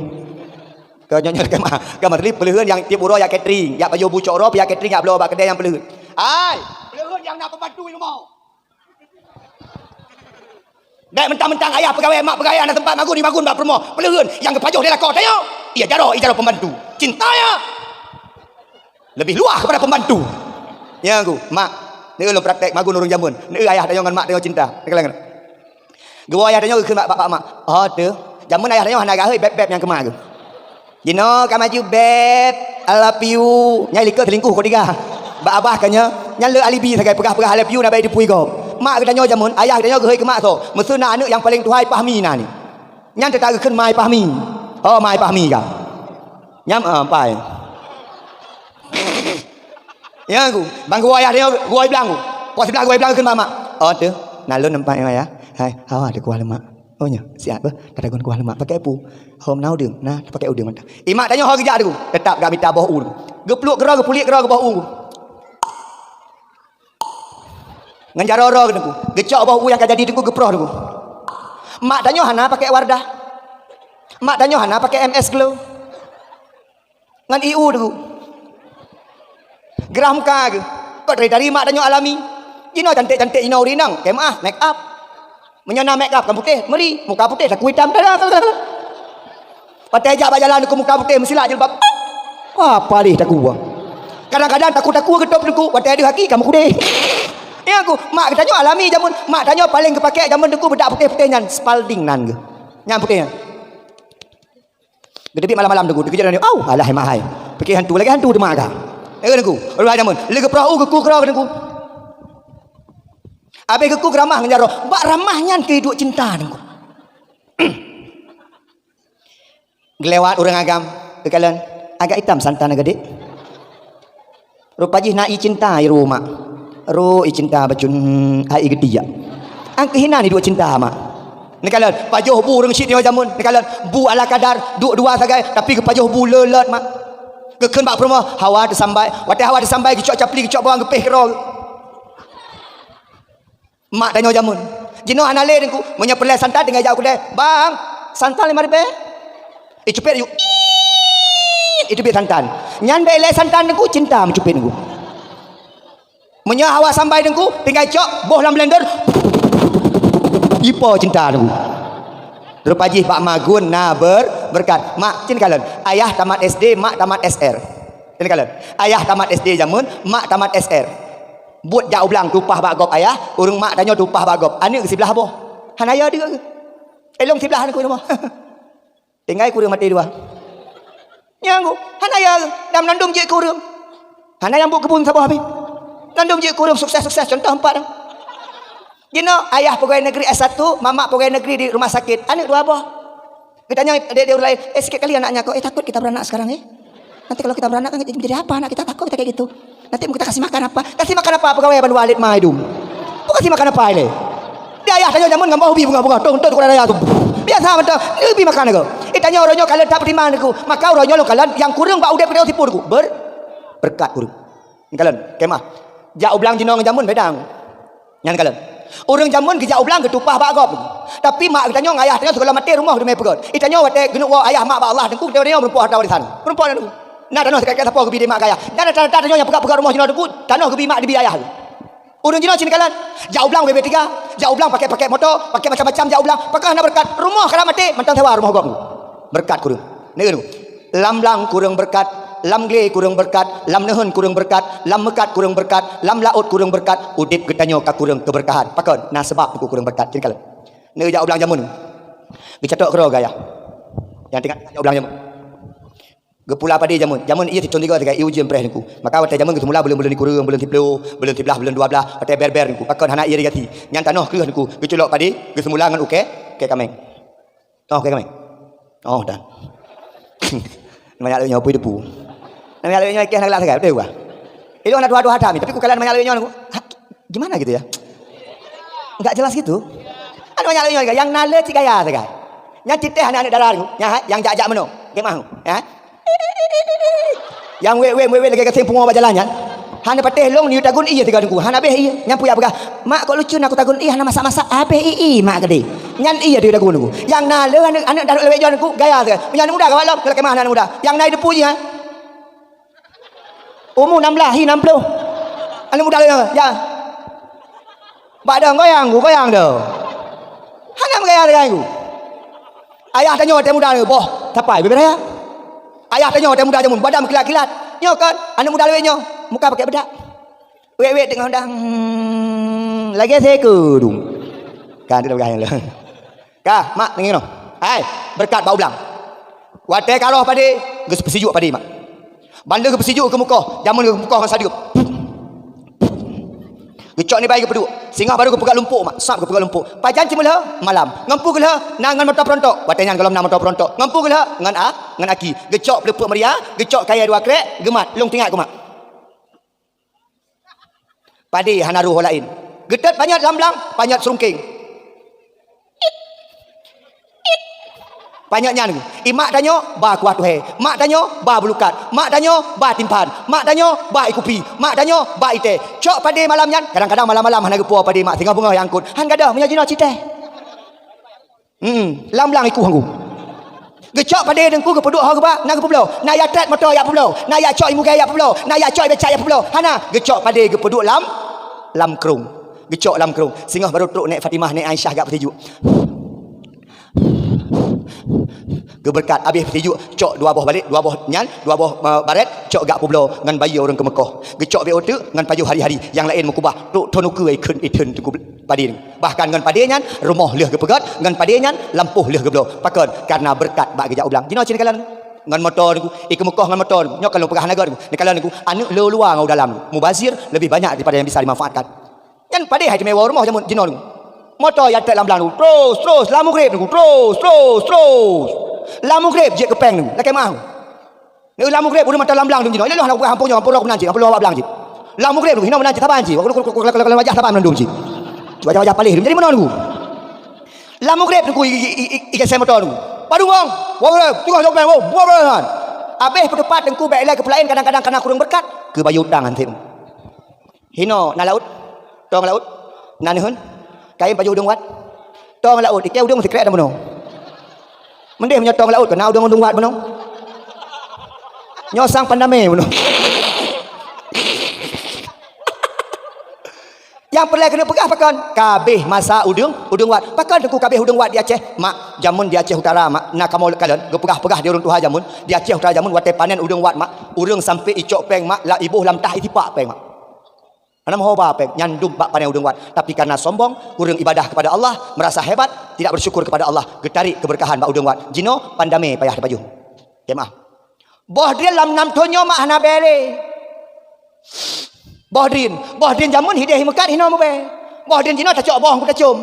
Ka nyoe, nyoe lakée meu'ah. Ka maksud jih peuleuheuen nyang tiep uroe jak catering, jak pajoh bu cok uroe, pi jak catering, jak bloe bak keudè nyang peuleuheuen. Hai, peuleuheuen nyang na pembantu di rumoh. Bék mentang-mentang ayah peugawée, mak peugawée, hana sempat magun, imagun bak peurumoh. Peuleuheuen nyang geupajoh di lakoe tanyoe. Iya jaroe, iya jaroe pembantu. Cinta ya. Lebih luah kepada pembantu. Ya, aku, mak. Ni ulôn praktek magun ureueng jameun. Ni ayah tanyoe ngon mak tanyoe cinta. Ni kaleng. Geuwoe ayah tanyoe geukheun bak, bak, bak mak. Oh, tu. Jameun ayah tanyoe hana gahôi beb-beb nyang keu mak geuh. Jinoe ka maju beb, I love you. Nyang likot selingkuh keu tiga. Bak abah ka nyoe, nyan le alibi sagai peugah-peugah I love you na bai teupui gob. Mak geutanyoe jameun, ayah geutanyoe geuhôi keu mak soe. Meuseu na aneuk nyang paleng tuha i Pahmi na ni. Nyan teuka geukheun ma i Pahmi. Oh, ma i Pahmi ka. Nyam, ah, pai. Ya, ku. Bang geuwoe ayah dia, geuwoe blang ku. Kuah siblah geuwoe blang keu mak. Oh, tu. Na lôn nampak ya, ya. Hai, hawa ada kuah lemak. Oh, nya. Siap beh. Kata gun kuah lemak pakai pu. Hom na udeueng. Nah, pakai udeueng mantap. Imak tanyoe ho geujak tu. Tetap gak mita boh u. Geupluek keudroe, geupulik keudroe geuboh u. Ngon jaroe-roe teungku. Geucok boh u nyang ka jadi teungku geuproh teungku. Mak tanyoe hana pakai Wardah. Mak tanyoe hana pakai M S Glow. Ngon I U teungku. Gerah muka geuh. Kok dari-dari mak tanyoe alami. Jinoe cantik-cantik jinoe ureueng inong. Keu meu'ah, make up. Meunyoe na make up kan putéh, meuri, muka putéh, takue itam. Watée jak bak jalan teungku muka putéh meusilak jilbab. Wah, palih takue. Kadang-kadang takue-takue geutôb teungku, watée deuh aki ka meukeudeh. Ya ku, mak geutanyoe alami jameun, mak tanyoe paleng geupakée jameun teungku beudak putéh-putéh nyan, Spalding nan geuh. Nyan putéh nyan. Geuteubiet malam-malam teungku, dikeujot nyan, "Au, alah mak hai." Pike hantu, lagée hantu teuma ka. Eh teungku, ulah jameun, lé geuproh u geuku keudroe teungku. Abéh geuku geuramah ngon jaroe, bak ramah nyan keu duek cinta teungku. Geulewat ureueng agam, geukalon, "Agak itam santan agak dek." Rupa jih na ie cinta i rumoh mak. Ro ie cinta bacut, hmm, ai geutiek. Angkeuh inan iduek cinta mak. Neukalon, pajoh bu ureueng syiek nyoe jameun. Neukalon, bu ala kadar, duek dua sagai, tapi geupajoh bu leulat mak. Geukheun bak peurumoh, hawa teusambai. Watée hawa teusambai, geucok capli, geucok bawang, geupéh keudroe. Mak tanyoe jameun. Jinoe hana lé teungku. Meunyoe peureulée santan tinggai jak u keudè. "Bang, santan lima ribée." Icupet yuk. Icupet santan. Nyan bék ilée santan teungku, cinta meucupet teungku. Meunyoe hawa sambai teungku, tinggai cok, boh lam blender. Ipo cinta teungku. Rupa jih bak magun na ber-, berkat. Mak, cen kalon. Ayah tamat S D, mak tamat S R. Cen kalon. Ayah tamat S D jameun, mak tamat S R. Buet jak u blang tupah bak gob ayah, ureueng mak tanyoe tupah bak gob. Aneuk siblah boh. Hana ya deuek. Elong siblah aneuk rumoh. Tinggai kureueng maté dua. Nyang ku, hana ya, dan mandum jeuet keu ureueng. Hana nyang buet keubun saboh habéh. Mandum jeuet keu ureueng sukses-sukses, contoh empat dah. Jinoe ayah pegawai negeri S satu, mamak pegawai negeri di rumah sakit. Aneuk dua boh. Geutanyoe dek-dek ureueng laén, "Eh, sikit kali anaknya kok, eh, takut kita beranak sekarang, eh. Nanti kalau kita beranak kan jadi apa anak kita, takut kita kayak gitu. Nanti mau kita kasih makan apa? Kasih makan apa pegawai ban Walid ma idum? Mau kasih makan apa ini?" Di ayah tanyoe jameun ngon boh ubi bunga-bunga, tong, tong, ukuran ayah tu. Biasa mantong, ubi makan aku. Eh, tanyoe uroe nyoe kalon that peutimang aku. Maka uroe nyoe lôn kalon nyang kureueng bak udeb kita sipur ku. Ber-, berkat kureueng. Kalon, kemah. Jak u blang jinoe ngon jameun beda. Nyan kalon. Ureueng jameun geujak u blang geutupah bak gob. Tapi mak geutanyoe ngon ayah tanyoe sigohlom maté rumoh teumé peugöt. Itanyoe watée geuneuk woe ayah mak bak Allah teungku, geutanyoe meurumpok hareuta warisan. Meurumpok nyan teungku. Na tanoh sikai sapo geubi di mak gaya. Na rata-rata tanyoe nyang peugöt-peugöt rumoh jinoe teungku, tanoh geubi mak dibi ayah. Ureueng jinoe cit kalon. Jak u blang B B tiga, jak u blang pakai-pakai moto, pakai macam-macam jak u blang. Pakon hana beureukat. Rumoh ka maté, mantong sewa rumoh gob. Beureukat kureueng. Neu. Lam blang kureueng beureukat, lam glé kureueng beureukat, lam neuheun kureueng beureukat, lam meukat kureueng beureukat, lam laôt kureueng beureukat, udeb geutanyoe ka kureueng keubeureukahan. Pakon? Na seubab teungku kureueng beureukat. Jadi kalon. Neujak u blang jameun. Geucatok keudroe gaya. Nyang teuingat jak u blang jameun. Geupula padé jameun. Jameun ié sithon tiga sagai, ié ujeuen preh teungku. Maka watèe jameun geuseumula buleuen-buleuen sikureueng, buleuen siplôh, buleuen siblaih, buleuen dua blaih, watèe ber-ber teungku. Pakon hana ié irigasi. Nyan tanoh kreueh teungku. Geuculok padé, geuseumula ngon ukèe, ukèe kaméng. Oh, ukèe kaméng. Oh, dan. Banyak lagèe nyoe pui depu. Banyak lagèe nyoe ikèh na galak sagai, beutôi bukan? Ilôn na tuha-tuha that, tapi kukalon banyak lagèe nyoe. Ha, gimana gitu ya? Nggak jelas gitu. Ada banyak lagèe nyoe, nyang na le cit gaya sagai. Nyang cit teh aneuk-aneuk dara tu, nyang, nyang jak-jak meunoe. Kemah, ya. Nyang wet-wet, wet-wet lagèe gaseng pungo bak jalan nyan. Hana patéh lôn, neuyue tagun ié sigoe teungku. Hana abéh ié. Nyan peue jak peugah, "Mak, kok lucun aku tagun ié hana masak-masak." Abéh ié mak keudéh. Nyan ié teuh tagun teungku. Nyang na le aneuk, aneuk daru lawét Jon teungku, gaya sagai. Meunyoe aneuk muda gawat lom, keulah kemah aneuk muda. Nyang na depu jih, ha? Umu nam blaih, hi nam ploh. Aneuk muda lagèe nyan, ya. Bak dong goyang, goyang dong. Hana meugaya lagèe nyan. Ayah tanyoe watèe muda nyoe, boh, sapai bubé raya. Ayah tanyoe watèe muda jameun, badan meukilat-kilat. Nyoe kan, aneuk muda lawét nyoe, muka pakèk beudak. Wet-wet teungoh dang, lagèe seukeu dum. Kan, tu dah peugah nyan lom. Ka, mak, deungö noh. Hai, beureukat bak u blang. Watèe ka roh padé, geupeusijuek padé, mak. Ban lheueh geupeusijuek geukeumeukôh, jameun geukeumeukôh ngon sadeuep. Geucok nibak ié geupeuduek. Singoh barô geupeugöt lumpok, mak. Sab geupeugöt lumpok. Pajan cit meulhö? Malam. Ngon peue geulhö? Na ngon moto peurontok. Watèe nyan gohlom na moto peurontok. Ngon peue geulhö? Ngon a-, ngon aki. Geucok peuleupok meuria, geucok kayèe dua krek, geumat. Lôn teuingat keu mak. Padé hana roh laén. Geutot panyöt lam blang, panyöt seurungkeng. Panyöt nyan, i mak tanyoe ba kuah tuhé, mak tanyoe ba bulukat, mak tanyoe ba timphan, mak tanyoe ba ie kupi, mak tanyoe ba itèe. Cok padé malam nyan, kadang-kadang malam-malam hana geupuwoe padé mak, singoh beungoh nyang angkot. Han gadôh, meunyoe jinoe cit teh. Hmm, lam blang ikuh angku. Geucok padé teungku geupeuduek ho geuba, na geupeubloe. Na jak trép moto jak peubloe. Na jak cok ié mugèe jak peubloe. Na jak cok ié becak jak peubloe. Hana, geucok padé geupeuduek lam, lam krông. Geucok lam krông. Singoh barô trok Nèk Fatimah, Nèk Aisyah jak peusijuek. Geubeureukat, abéh peusijuek, cok dua boh balek, dua boh nyan, dua boh, eh, barét, cok jak peubloe ngon bayeue ureueng keumeukôh. Geucok bèk uteuk ngon pajoh hari-hari, nyang laén meukeubah, trok thon ukeue ikheun, ikheun teungku padé. Bahkan ngon padé nyan, rumoh lheueh geupeugöt, ngon padé nyan, lampôh lheueh geubloe. Pakon? Karena beureukat bak geujak u blang. Jinoe cit neukalon. Ngon moto teungku, ikheun meukoh ngon moto teungku. Nyoe ka lôn peugah hana göt teungku. Neukalon teungku, aneuk le u luwa ngon u dalam. Mubazir lebih banyak daripada yang bisa dimanfaatkan. Nyan padé hai teumewa rumoh jameun jinoe teungku. Moto jak trép lam blang teungku. Terus, terus, lam mugreb teungku. Terus, terus, terus. Lam mugreb jeuet keu péng teungku. Lakèe meuah. Lam mugreb ureueng mata lam blang dum jinoe. Ilôn hana peugah ampôn nyoe, ampôn roh meunan cit, ampôn roh bak blang cit. Lam mugreb dum, hinoe meunan cit, saban cit. Wajah saban meunan dum cit. Wajah-wajah paléh dum. Jadi meunan dum. Lam mugreb teungku i, i, i, i, i, i, moto teungku. Padum wong. Wong mugreb, tengah jok blang, wong, wong mugreb kan. Abéh peuteupat teungku bèk ilèe keupeulaén kadang-kadang kana kureueng beureukat. Keu bayeue utang han sép. Hinoe na laôt, tong laôt, na neuheun, kayém pajoh udeueng wat. Tong laôt, ikèe udeueng sikrek dan bunoe. Meudeh meunyoe tong laôt, keu na udeueng, udeueng wat bunoe. Nyoe sang pandamé bunoe. Nyang peureulèe keuneuk peugah pakon? Kabéh masa udeueng, udeueng wat. Pakon teungku kabéh udeueng wat di Aceh? Mak, jameun di Aceh Utara, mak, na kamoe kalon, geupeugah-peugah di ureueng tuha jameun, di Aceh Utara jameun watèe panen udeueng wat, mak, ureueng sampé icok péng, mak, la iboh lam tah itipak péng, mak. Hana meuho ba péng, nyan dum bak panen udeueng wat. Tapi karena sombong, kureueng ibadah kepada Allah, merasa hebat, tidak bersyukur kepada Allah, geutarék keberkahan bak udeueng wat. Jinoe pandamé payah teupajoh. Ya, maaf. Boh drien lam nam thon nyoe mak hana bèe lé. Boh drien, boh drien jameun hideh meukat hinoe meubèe. Boh drien jinoe tacok boh ku tacom.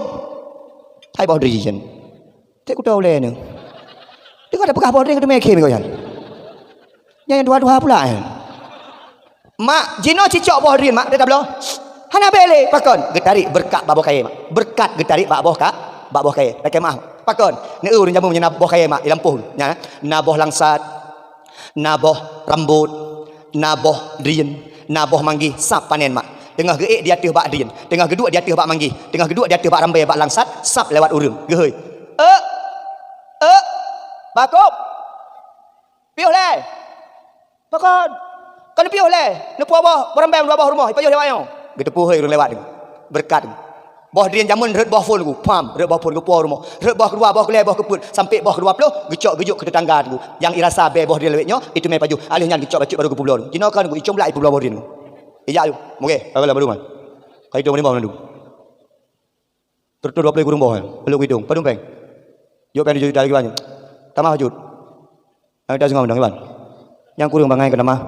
Hai boh drien. Cit kuto ulèe nyoe. Deungoe tapeugah boh drien keuteumé khem nyan. Nyan nyang tuha-tuha pula nyan. Mak, jinoe cicok boh drien, mak, teutabloe. Hana bèe lé, pakon? Geutarék beureukat bak boh kayèe, mak. Beureukat geutarék bak boh ka, bak boh kayèe. Lakèe meuah. Pakon? Neu ureueng jameun nyan na boh kayèe, mak, di lampôh. Nyan, na boh langsat, na boh rambôt, na boh drien, na boh manggih, sab panen, mak. Teungoh geuék di ateueh bak drien, teungoh geuduek di ateueh bak manggih, teungoh geuduek di ateueh bak rambèe, bak langsat, sab lewat ureueng. Geuhôi. Euk! Euk! Bakop! Piôh lé! Pakon? Kon piôh lé, neupue boh, beurambèe dua boh rumoh, ipajoh lewat nyoe. Geuteupeue hôi ureueng lewat nyoe. Beureukat. Boh drien jameun rhot boh phon ku, pam, rhot boh phon ku po rumoh. Rhot boh keudua, boh keulhèe, boh keupeuet, sampai boh keudua ploh, geucok geujok keu teutangga ku. Nyang i rasa bèe boh drien lawét nyoe, iteumèe pajoh. Alheuh nyan geucok bacut baru geupubloe. Jinoe kan ku, icong blaih ipubloe boh drien ku. Ijak aju. Mugèe, ka lheuh baru man. Ka itong limong mandum. Terus dua puluh kureueng boh, eh. Lalu ku itong, padum pèng? Jok pèng tujoh juta lagi banyak. Tamah bacut. Nyang ita singoh meudong, Iban. Nyang kureueng bangai keunan mah.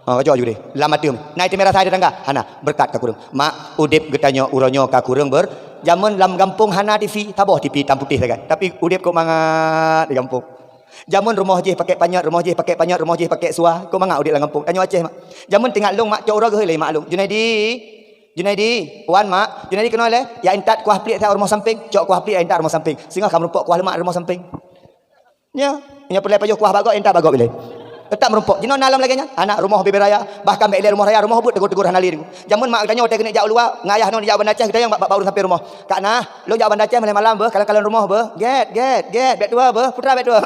Ha, kacok aju deh. Lam ateum. Na iteumèe rasa teutangga. Hana, beureukat ka kureueng. Mak, udép geutanyoe uroe nyoe ka kureueng ber-, jameun lam gampông hana T V, saboh T V itam putéh sagai. Tapi udép kok mangat di gampông. Jameun rumoh jih pakèk panyöt, rumoh jih pakèk panyöt, rumoh jih pakèk sua. Kok mangat udép lam gampông. Tanyoe Aceh, Mak. Jameun teuingat lôn, Mak, cok uroe geuhôi lé mak lôn. Junaidi. Junaidi, wan, Mak. Junaidi keunoe lé. Ya intat kuah pliek sa rumoh sampéng. Cok kuah pliek ya intat rumoh sampéng. Singoh ka meurumpok kuah leumak rumoh sampéng. Nyo, nyo peureulèe pajoh kuah bagoe, intat bagoe ilèe. Teutap meurumpok. Jinoe na lom lagèe nyan. Aneuk rumoh bibèe raya, bahkan bèk ilèe rumoh raya, rumoh beuet teugôt-teugôt hana lé. Jameun mak geutanyoe watèe keuneuk jak u luwa, ngayah nyoe jak Banda Aceh, geutanyoe bak, bak ureueng sampoe rumoh. "Kak nah, lôn jak Banda Aceh malam-malam beuh, kalon-kalon rumoh beuh. Gèt, gèt, gèt, bèk tuwoe beuh, putra bèk tuwoe."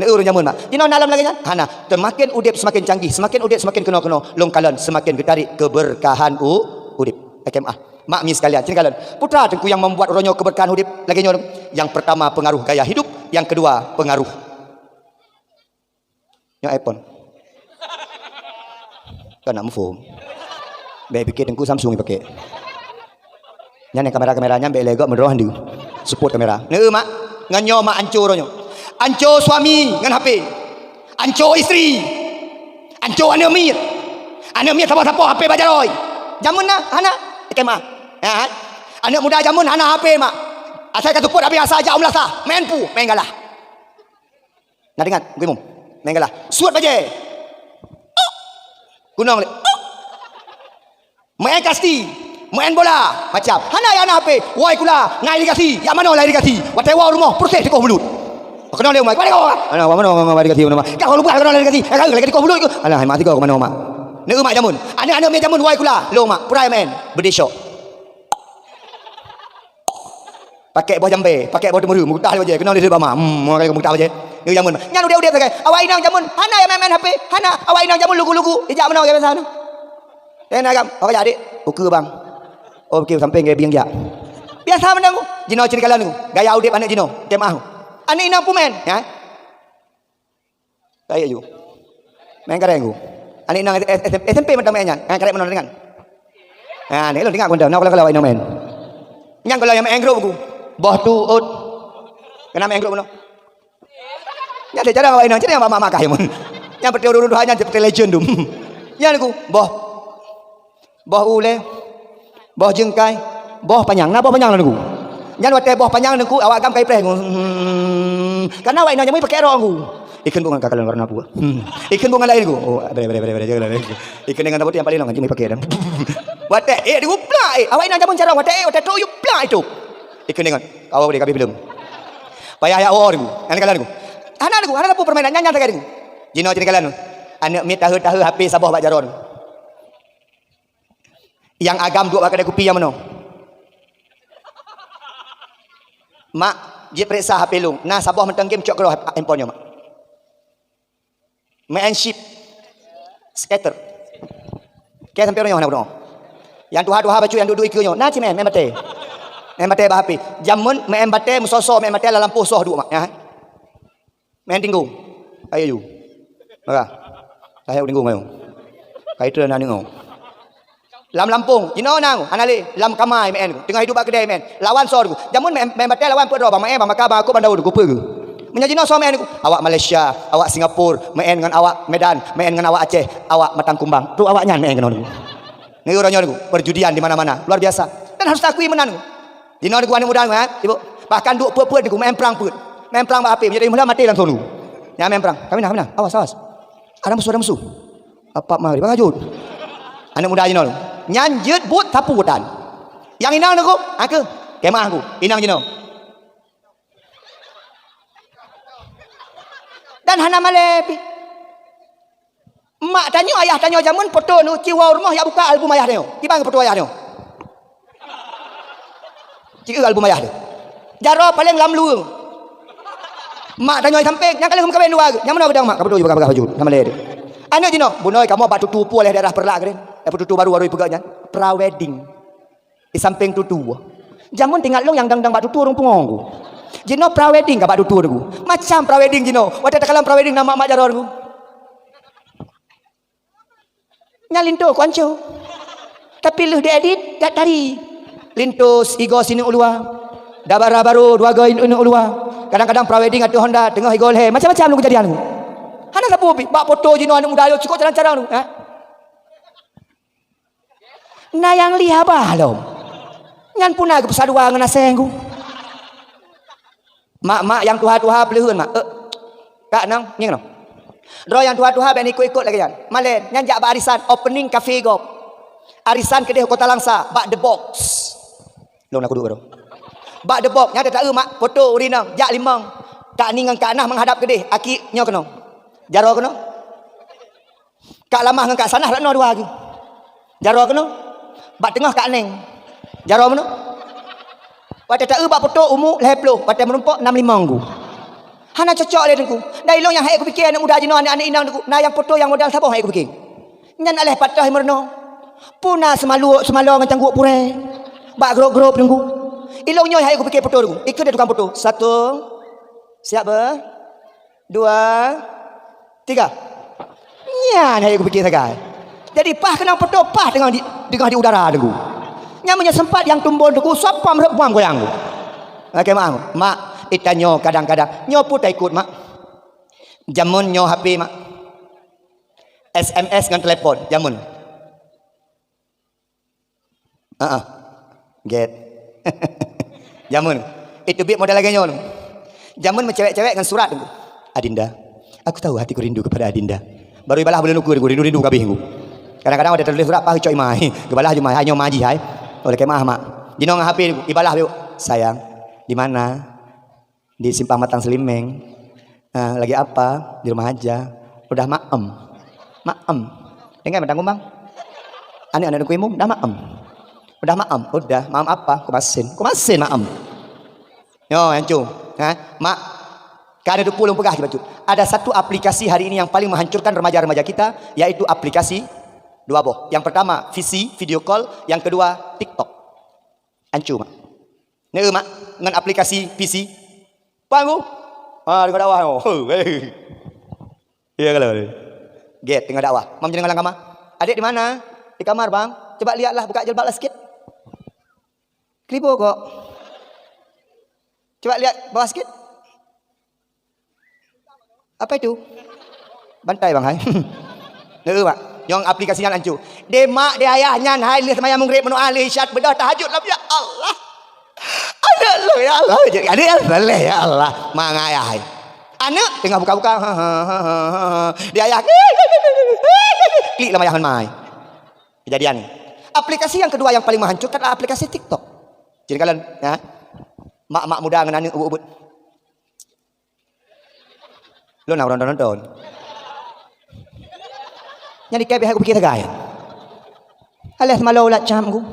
Neu ureueng jameun mak. Jinoe na lom lagèe nyan. Hana, seumaken udép seumaken canggih, seumaken udép seumaken keunoe-keunoe. Lôn kalon seumaken geutarék keubeurkahan u-, udép. K M A. Mak mi sekalian, sini kalian. Putra teungku yang membuat uroe nyoe keberkahan udép lagèe nyoe. Yang pertama pengaruh gaya hidup, yang kedua pengaruh. Nyoe iPhone. Kan nak muphom. Bèk pikir teungku Samsung pakèk. Nyan kamera-kamera nyan bèk lé gok meudroh handu. Support kamera. Neu mak, ngon nyoe mak anco uroe nyoe. Anco suami ngon H P. Anco isteri. Anco aneuk miet. Aneuk miet sapo-sapo H P bak jaroe. Jameun na hana. K M A. Ha? Aneuk muda jameun hana H P mak. Asai ka support H P asa jak u meulasah. Main pu, main galah. Na deungon, geuimum. Main galah. Suet bajèe. Kunong lé. Main kasti. Main bola. Macam. Hana ya na H P. Woi kula, ngai irigasi. Ya mano lah irigasi? Watèe woe rumoh, proses tikoh bulut. Kenal dia umai. Mana kau? Mana, mana, mana, mana irigasi, mana, mana? Kau lupa kenal irigasi. Eh, kau lagi tikoh bulut ke? Alah, mati kau ke mana, mak? Neu mak jameun. Aneuk-aneuk miet jameun, woi kula. Lo mak, purai main. Beudesok. Pakèk boh jambé, pakèk boh teumeureue, meugutah lé bajèe, keunong lé bak ma. Hmm, meugutah bajèe. Nyoe jameun. Nyan udép-udép sagai. Awak inong jameun, hana ya main-main H P, hana. Awak inong jameun lugu-lugu, ijak meunoe biasa nyoe. Eh, na agam, apa jadi? Ukeue bang. Oh, oke, sampai ngai bieng jak. Biasa meunoe. Jinoe cerita kalian tu. Gaya udép aneuk jinoe, K M A. Aneuk inong pun main, ya. Kayek ju. Main kareng ku. Aneuk inong S-, S-, S M P mantong main nyan. Ha, karek meunan dengan. Ha, ni lôn tengok mantong. Nah, kalau-kalau inong main. Nyang kalau yang main grup ku. Boh tu, ut. Kena main grup meunan. Nyan deh, jarang awak inong. Jadi yang mak-mak kah, mun. Yang peuti ureueng tuha nyan seperti legend tu. Nyan ku. Boh. Boh ulèe, boh jeungkai, boh panyang. Na boh panyang lam teungku. Nyan watèe boh panyang teungku, awak agam ka ipreh teungku. Hmm. Karena awak inong jameun pakèk rok teungku. Ikheun bu ngon kakalon warna pue. Hmm. Ikheun bu ngon laén teungku. Oh, bere, bere, bere, bere, jaga lah. Ikheun dengan taboti yang paling long, anjing pakèk dah. Watèe, eh, teungku plak, eh. Awak inong jameun carông, watèe, eh, watèe trok, yuk plak itu. Ikheun dengan, kau boleh kabeh belum. Payah ya awak teungku. Nyan kalan teungku. Hana teungku, hana sapeue permainan, nyan, nyan sagai teungku. Jinoe jadi kalan teungku. Aneuk miet tahe-tahe H P saboh bak jaroe teungku. Nyang agam duek bak keudè kupi nyang meunoe. Mak, jipeuriksa H P lôn. Na saboh mantong game cok keudroe handphone nyoe, Mak. Main ship. Skater. Kèe sampoe uroe nyoe hana bunoe. Nyang tuha-tuha bacut nyang duek-duek ikeue nyoe. Na cit main, main batèe. Main batèe bak H P. Jameun main batèe meusoe-soe, main batèe lam lampôh soh duek, Mak. Ya. Main tinggong. Ayo ju. Maka. Saya tinggong ayo. Kai tu na nengok. Lam lampôh, jinoe nang, hana lé. Lam kamai main. Tengah hidup bak keudè main. Lawan soe teungku. Jameun main, main batèe lawan peuet droe, bang Maé, bang Maka, bang Akop, bang Daud, ku peue geuh. Meunyoe jinoe soe main teungku. Awak Malaysia, awak Singapura, main ngon awak Medan, main ngon awak Aceh, awak Matang Kumbang. Tu awak nyan main keunoe teungku. Ngon uroe nyoe teungku, perjudian di mana-mana. Luar biasa. Dan harus takui meunan teungku. Jinoe teungku aneuk muda teungku, ha? Ibu. Bahkan duek peuet-peuet teungku, main prang peuet. Main prang bak H P, meunyoe dari meuhla maté langsung teungku. Nyan main prang. Kami nah, kami nah. Awas, awas. Ada musuh, ada musuh. Apa mari bang ajut. Aneuk muda jinoe. Nyan jeuet buet sapu tan. Nyang inong teungku, ha keuh. Kemah teungku. Inong jinoe. Dan hana malèe pih. Mak tanyoe, ayah tanyoe jameun poto nu ci woe rumoh yak buka album ayah tanyoe. Kiban poto ayah tanyoe. Ci eu album ayah teuh. Jaroe paleng lam luweue. Mak tanyoe sampéng, nyang ka lheueh meukawen dua geuh. Nyang meunoe geudong mak, ka beutôi bagah-bagah baju, sama lé teuh. Aneuk jinoe, bunoe kamoe bak tutu peue lé daerah Peureulak keuh. Eh, tutu baru, baru ipeugah nyan. Pre-wedding. Di sampéng tutu. Jameun teuingat lôn nyang dang-dang bak tutu ureuëng pungo ku. Jinoe prawedding ka bak tutu ku. Macam prawedding jinoe. Watée takalon prawedding na mak-mak jaroe ku. Nyan linto ku anco. Tapi lheueh diedit, jak tari. Linto sigo sineuk u luwa. Dabara barô dua go ineuk u luwa. Kadang-kadang prawedding ateueh honda, teungoh igo lhée. Macam-macam lôn keujadian ku. Hana sapeue pih. Bak poto jinoe aneuk muda yo cukôp carang-carang tu. Ha? Na nyang li haba lom. Nyan puna geupeusadua ngon asèe ku. Mak-mak nyang tuha-tuha peuleuheun, mak. Eh, kak nang, ngieng nang. Droe nyang tuha-tuha bèk ikot-ikot lagèe nyan. Malèe nyan jak bak arisan, opening kafe gob. Arisan keudeh Kota Langsa, bak The Box. Lôn na kuduek baroe. Bak The Box, nyan tata eu mak, poto ureueng inong, jak limong. Kak Ning ngon Kak Nah meuhadap keudeh, aki nyoe keunoe. Jaroe keunoe. Kak Lamah ngon Kak Sanah lak noe dua geuh. Jaroe keunoe. Bak teungoh Kak Neng. Jaroe meunoe. Watèe taeu bak poto umu lhèe ploh, watèe meurumpok nam limong geuh. Hana cocok lé Teungku. Dai lôn nyang hek kupike aneuk muda jinoe, aneuk-aneuk inong Teungku. Na nyang poto nyang modal saboh hek kupike. Nyan aléh patoh meurunoe. Puna seumalu-, seumalo ngon cangguek purée. Bak grôp-grôp Teungku. Ilôn nyoe hek kupike poto Teungku. Ikeu deh tukang poto. Satu. Siap, beuh? Dua, tiga. Nyan hai kupike sagai. Jadi paih keunong poto, paih teungoh di, teungoh di udara Teungku. Nyan meunyoe sempat nyang tumbon Teungku, sop pom rot buang goyang Teungku. Lakèe maaf, mak, ita nyoe kadang-kadang. Nyoe peue taikot, mak? Jameun nyoe H P, mak. S M S ngon telepon, jameun. Heeh. Get. Jameun. Itu biet model lagèe nyoe. Jameun meucewek-cewek ngon surat. "Adinda, aku tahu hatiku rindu kepada Adinda." Baru ibalah buleuen ukeue, rindu-rindu kabeh. Kadang-kadang ada tulis surat, paih cok imai. Geubalah jumai, hai nyoe ma jih hai. Oleh kemah mak. Jinoe ngon H P ibalah, "Sayang, di mana?" "Di Simpang Matang Selimeng." "Ah, lagi apa?" "Di rumah aja." "Udah maem." "Maem." Dengar Matang Kumbang. Aneuk-aneuk Teungku Imum, "Dah maem." "Udah maem." "Udah, maem apa?" "Kumasin." "Kumasin maem." Nyoe, ancu. Ha? Mak, ka ada teupeu lôn peugah cit bacut. Ada satu aplikasi hari ini yang paling menghancurkan remaja-remaja kita, yaitu aplikasi dua boh. Yang pertama, V C, video call. Yang kedua, TikTok. Ancu, mak. Neu, mak, ngon aplikasi V C. Paham, Bu? Ha, deungoe dakwah, oh. Hei, hei. Ya, kalau. Get, deungoe dakwah. Mam jenengan lam kamar. "Adik di mana?" "Di kamar, Bang." "Coba lihatlah, buka jilbab lah sikit." "Kribo kok." "Coba lihat bawah sikit." "Apa itu?" "Bantai, Bang, hai." Neu, mak. Nyang aplikasi nyan ancu. Deh mak, deh ayah nyan, hai, lheueh seumayang Maghrib, meunoe lheueh Isya, beudôh tahajud lom, ya Allah. Aneuk lôn, ya Allah. Jadi aneuk nyang saleh, ya Allah. Mangat ayah, hai. Aneuk teungoh buka-buka. Ha, ha, ha, ha, ha. Deh ayah. Klik lam ayah ngon mai. Kejadian ni. Aplikasi yang kedua yang paling menghancurkan adalah aplikasi TikTok. Jadi kalian, ya. Mak-mak muda ngon aneuk ubit-ubit. Lôn na nonton-nonton. Nyan di K B H kupike sagai. Alah seumalô ulat cam ku.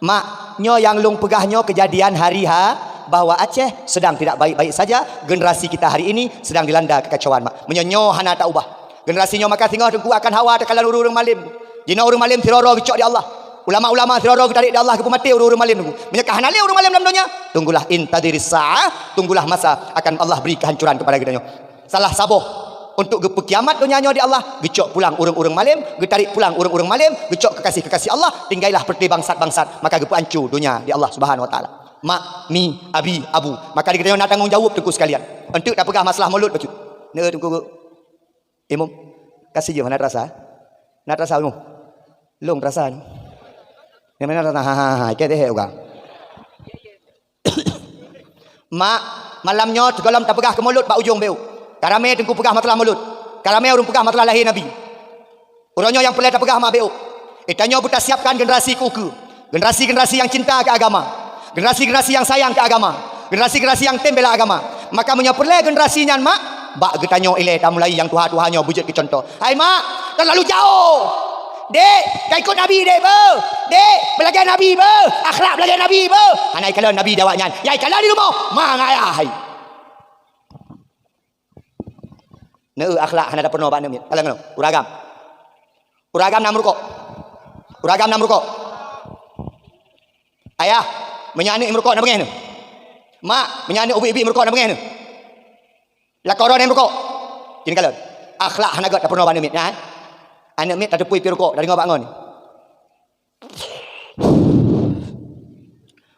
Mak, nyoe nyang lôn peugah nyoe kejadian hari ha, bahwa Aceh sedang tidak baik-baik saja, generasi kita hari ini sedang dilanda kekacauan, Mak. Meunyoe nyoe hana taubah, generasi nyoe maka singoh Teungku akan hawa takalon ureuëng-ureuëng malém. Jinoe ureuëng malém sidroe-droe geucok di Allah. Ulama-ulama sidroe-droe geutarek di Allah, geupeumaté ureuëng-ureuëng malém Teungku. Meunyoe ka hana lé ureuëng malém lam donya, tunggulah, intadhiris sa'ah, tunggulah masa akan Allah beri kehancuran kepada geutanyoe. Salah saboh untuk geupeukiamat donya nyoe di Allah, geucok pulang ureuëng-ureuëng malém, geutarek pulang ureuëng-ureuëng malém, geucok kekasih-kekasih Allah, tinggailah peureute bangsat-bangsat, maka geupeuancu donya di Allah Subhanahu Wa Taala. Mak, mi, abi, abu, maka di geutanyoe na tanggong jaweueb Teungku sekalian. Enteuk tapeugah masalah mulod bacut. Neu Teungku. Imum, ka sijuh hana terasa? Na terasa, Imum? Lôn terasa ni. Nyang mana terasa? Ha, ha, ha, ha. Iké deh, uga. Mak, malam nyoe teugohlom tapeugah keu mulod bak ujong beu. Ka ramé Teungku peugah masalah mulod. Ka ramé ureuëng peugah masalah lahé Nabi. Uroe nyoe nyang peureulée tapeugah ma beu. Geutanyoe beutasiapkan generasi keu ukeue. Generasi-generasi nyang cinta keu agama. Generasi-generasi nyang sayang keu agama. Generasi-generasi nyang tem bela agama. Maka meunyoe peureulée generasi nyan, Mak, bak geutanyoe ilée tamulai nyang tuha-tuha nyoe beujeuet keu cuntoh. Hai, Mak, terlalu jauh. Dek, ka ikot Nabi, Dek, beuh. Dek, beulagée Nabi, beuh. Akhlak beulagée Nabi, beuh. Hana ikalon Nabi di awak nyan. Nyang ikalon di rumoh, ma ngon ayah, hai. Neu akhlak hana tapeurunoe bak neu miet. Kalon ngon ureuëng agam. Ureuëng agam na meurukok. Ureuëng agam na meurukok. Ayah, meunyoe aneuk meurukok na beungéh neuh. Mak, meunyoe aneuk ubit-ubit meurukok na beungéh neuh. Lakoe droeneuh meurukok. Cit kalon. Akhlak hana gét tapeurunoe bak aneuk miet nyan. Aneuk miet tateupeue pih rukok, tadeungoe bak ngon.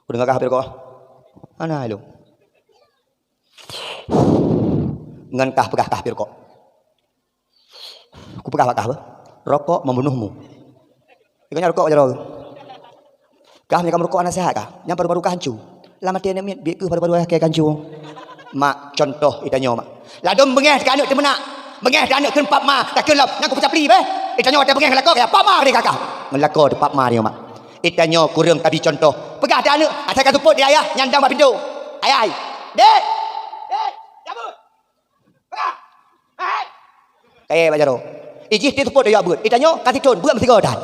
Kudeungoe kah pih rukok. Hana ilôn. Ngon kah peugah kah pih rukok. Kupeugah bak kah beuh, rokok membunuhmu. Ikeu nyan rokok jaroe. Kah meunyoe kamoe rokok hana seuhat kah? Nyan paru-paru kah hanco. Lam até aneuk miet, biet keuh paru-paru kah hanco. Mak, contoh itanyoe mak. Ladôm beungéh teuka aneuk teumeunak. Beungéh teuka aneuk kheun pap ma, takheun lom, nyan kupeucapli beh. Itanyoe watée beungéh ngon lakoe, ya pap ma keudeh kakah. Ngon lakoe teuh pap ma nyoe mak. Itanyoe kureueng tabi contoh. Peugah teuka aneuk, asai ka seupôt di ayah, nyan dang bak pintoe. Ayah, ai. Dek! Dek! Cabut! Kayée bak jaroe. Ijih ti seupôt yue beuet. Itanyoe ka sithon beuet meusigoe that.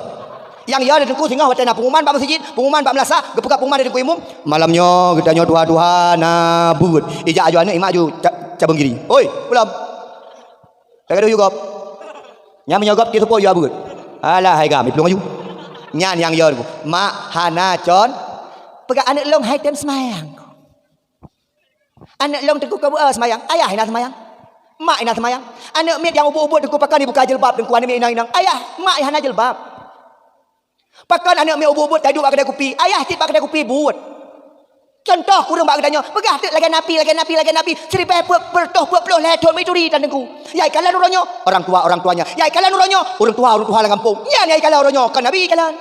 Nyang yo teungku singoh watée na pengumuman bak meuseujid, pengumuman bak meulasah, geupeugah pengumuman di teungku imum, malam nyoe geutanyoe tuha-tuha na beuet. Ijak aju aneuk imak ju ca-, cabang giri. Oi, ulom. Ka gadoh yue gob. Nyang meunyoe gob ti seupôt yue beuet. Alah hai gam, iplueng aju. Nyan nyang yo teungku. Mak hana con. Peugah aneuk lôn hai tem seumayang. Aneuk lôn teungku ka beu-e seumayang, ayah hana seumayang. Mak hana seumayang. Aneuk miet nyang ubit-ubit teungku pakon ibuka jilbab teungku aneuk miet inong-inong. Ayah, mak hana jilbab. Pakon aneuk miet ubit-ubit taduek bak keudè kupi, ayah cit bak keudè kupi buet. Contoh kureueng bak geutanyoe, peugah teuk lagèe Nabi, lagèe Nabi, lagèe Nabi, siribèe peuet, peuet reutôh peuet ploh lhèe thôn meuturi tan teungku. Yai kalon uroe nyoe, orang tua, orang tuanya. Yai kalon uroe nyoe, orang tua, orang tuha lam gampông. Nyan yai kalon uroe nyoe, kon Nabi kalon.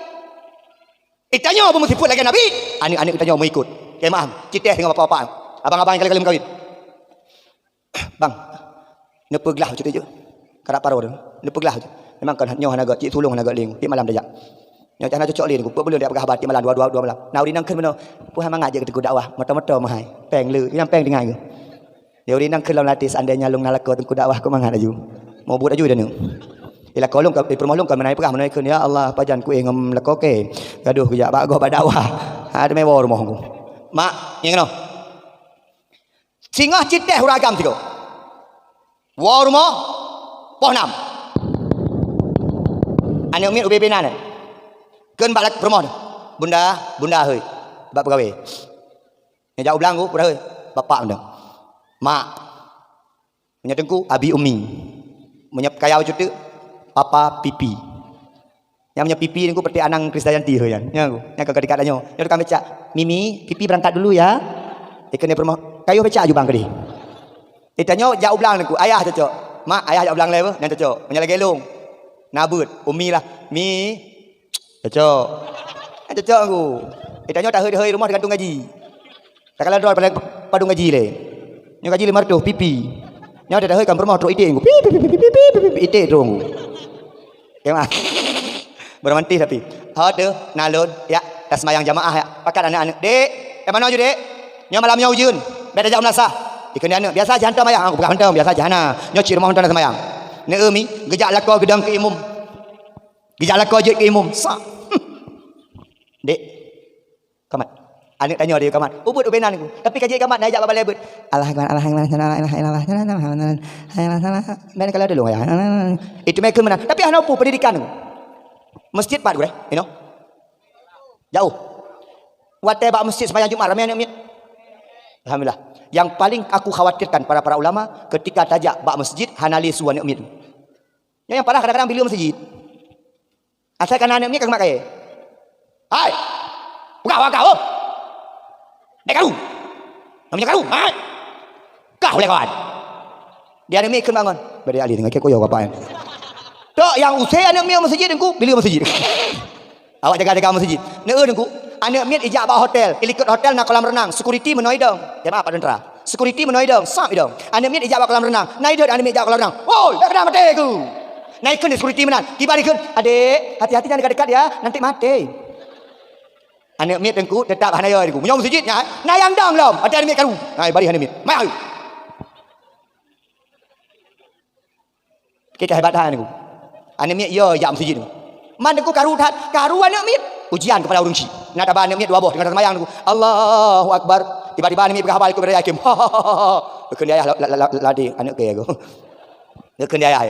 Itanyoe beumeusipeut lagèe Nabi, aneuk-aneuk itanyoe meuikot. Keu maaf, cit teh singoh bapak-bapak. Abang-abang nyang ka lheueh meukawen. Bang, neupeuglah bacut jeuet. Karap paro tu. Neupeuglah bacut. Memang kan nyoe hana gét, cit sulong hana gét lé. Tiep malam tajak. Nyoe hana cocok lé, peuet buleuen tajak peugah haba tiep malam, dua, dua, dua malam. Na ureueng inong kheun meunoe, peue hai mangat jeuet keu teungku dakwah, moto-moto meuhai. Péng le, nyang péng tinggai keuh. Ya ureueng inong kheun lom lam até, seandainya lôn na lakoe teungku dakwah, keu mangat laju. Mau buet aju dah nyoe. Di lakoe lôn ka, di peurumoh lôn ka meunan peugah, meunan kheun, "Ya Allah, pajan kuéh ngon lakoe kèe. Gadoh kujak bak gob bak dakwah." Ha, teumé woe rumoh ku. Mak, nyang keunoe. Singoh cit teh ureueng agam sigoe. Woe rumoh, poh nam. Aneuk miet ubé-bé na nyan. Kheun bak lak-, peurumoh nyan. "Bunda, bunda hei, bak peugawée." Nyang jak u blang ku, "Bunda hei, bapak mantong." "Mak." Meunyoe teungku, abi umi. Meunyoe kayèe bacut teuk, papa pipi. Nyang meunyoe pipi teungku, peuretik anang Krisdayanti hei nyan. Nyan ku, nyan ka dikat tanyoe. Nyoe tukang becak, "Mimi, pipi berangkat dulu ya." Ikheun di peurumoh, "Kayôh becak aju bang keudeh." Itanyoe jak u blang teungku, "Ayah cocok." "Mak, ayah jak u blang lé beuh." Nyan cocok. Meunyoe lagèe lôn, na beuet, umi lah. "Mi, cocok." Nyan cocok teungku. Itanyoe taheu-taheu rumoh teugantung gaji. Takalon droe padum, padum gaji lé. Nyoe gaji lima ratus, pipi. Nyoe teuhôi kan peurumoh trok iték ku. Pip, pip, pip, iték trok ku. Ya, mak. Beromantis tapi. Ha teuh, na lôn, ya, taseumayang jamaah ya. Pakat aneuk-aneuk. "Dek, eh, manoe ju, Dek?" "Nyoe malam nyoe ujeuen. Bèk tajak meulasah." Ikheun di aneuk, "Biasa jih hantom ayah." "Aku peugah hantom, biasa jih hana. Nyoe cit rumoh hantom taseumayang." Neu mi, geujak lakoe geudong keu imum. Geujak lakoe jeuet keu imum. Sa. Dek, Kamat. Aneuk tanyoe di kamat. Ubit ubena niku. Tapi ka jeuet kamat, na jak bak balè beuet. Allahu Akbar, Allahu Akbar, la ilaha illallah, la ilaha illallah, la ilaha illallah. Meunan kalau dulu ya. Itu meunan. Tapi hana peue pendidikan niku. Masjid pat gurèe, you know. Jauh. Watèe bak masjid sembahyang Jumat ramè aneuk miet. Alhamdulillah. Yang paling aku khawatirkan para, para ulama ketika tajak bak masjid hana lé su aneuk miet. Nyoe nyang parah kadang-kadang bila masjid. Asai ka na aneuk miet ka geumat kayèe. "Hai! Peugah bak kah, oh! Bèk karu! Namanya karu, hai! Kah ulèe kawan!" Di aneuk miet kheun bangon. Bèk ahli teungoh keu yo bapak nyan. Tok nyang usé aneuk miet masjid teungku, bila masjid. Awak jaga-jaga masjid. Neu teungku, aneuk miet ijak bak hotel, ilikot hotel na kolam renang, security meunoe idong. Jamaah pat teuntara. Security meunoe idong, sab idong. Aneuk miet ijak bak kolam renang. Na idong aneuk miet ijak kolam renang. "Woi, dak kena maté ku." Na ikheun security meunan. Kiban ikheun, "Adek, hati-hati jangan dekat-dekat ya, nanti mati." Aneuk miet teungku tetap hana yo teungku. Meunyoe masjid nyan, na nyang dong lom. Até aneuk miet karu. Hai, bari aneuk miet. Mai. Keu hebat hai niku. Aneuk miet yo jak masjid niku. Man teungku karu that, karu aneuk miet. Ujian keupada ureueng chik. Na taba aneuk miet dua boh teungoh taseumayang niku. Allahu Akbar. Tiba-tiba aneuk miet peugah haba ikot bak yakin. Kheun di ayah la, la, la, lade aneuk kèe ku. Kheun di ayah.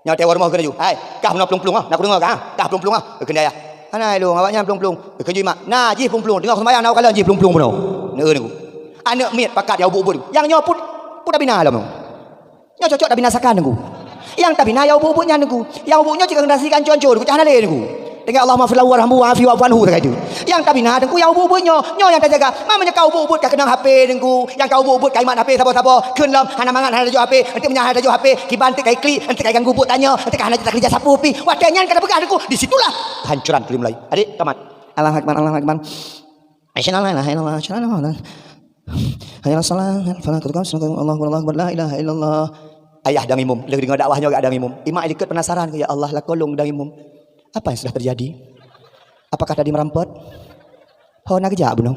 Nyoe teuh rumoh kheun laju. "Hai, kah meunoe plueng-plueng ah, na kudeungoe kah? Kah plueng-plueng ah." Kheun di ayah. Hana ilong, awaknyan plueng-plueng. Eh, keujui mak. Nah, jih plueng-plueng. Teungoh seumayang na kalon jih plueng-plueng bunoe. Neu-eu Teungku. Aneuk miet pakat ya ubuk-ubuk. Nyang nyoe put, put tabina lom. Nyoe cocok tabinasakan Teungku. Nyang tabina ya ubuk-ubuk nyan Teungku. Nyang ubuk nyoe cit ka generasi ka ancô-ancô Teungku. Cah hana lé Teungku. Tinggai Allahumma fil warhamhu wa afi wa'fu anhu sagai tu. Nyang tabina Teungku ya ubuk-ubuk nyoe. Nyoe nyang tajaga. Ma meunyoe ka ubuk-ubuk ka keunong H P Teungku. Nyang ka ubuk-ubuk ka imat H P saboh-saboh. Kheun lom hana mangat hana tajok H P. Enteuk meunyan hana tajok H P. Kiban enteuk ka iklik. Enteuk ka ganggu buet tanyoe. Enteuk ka hana takeurija sapeue pih. Watèe nyan ka tapeugah Teungku. Di situlah kehancuran keulian mulai. Adik, tamat. Allahu Akbar, Allahu Akbar. Asyhadu an la ilaha illallah, asyhadu anna Muhammadan. Hayya 'alas shalah, hayya 'alal falah, qad qamati shalah, Allahu akbar, Allahu akbar, la ilaha illallah. Ayah dang imum, lheueh deungoe dakwah nyoe gak dang imum. Imak likot penasaran, "Ya Allah, lakoe lôn dang imum. Apa yang sudah terjadi? Apakah tadi merampok? Ho na geujak bunoe?"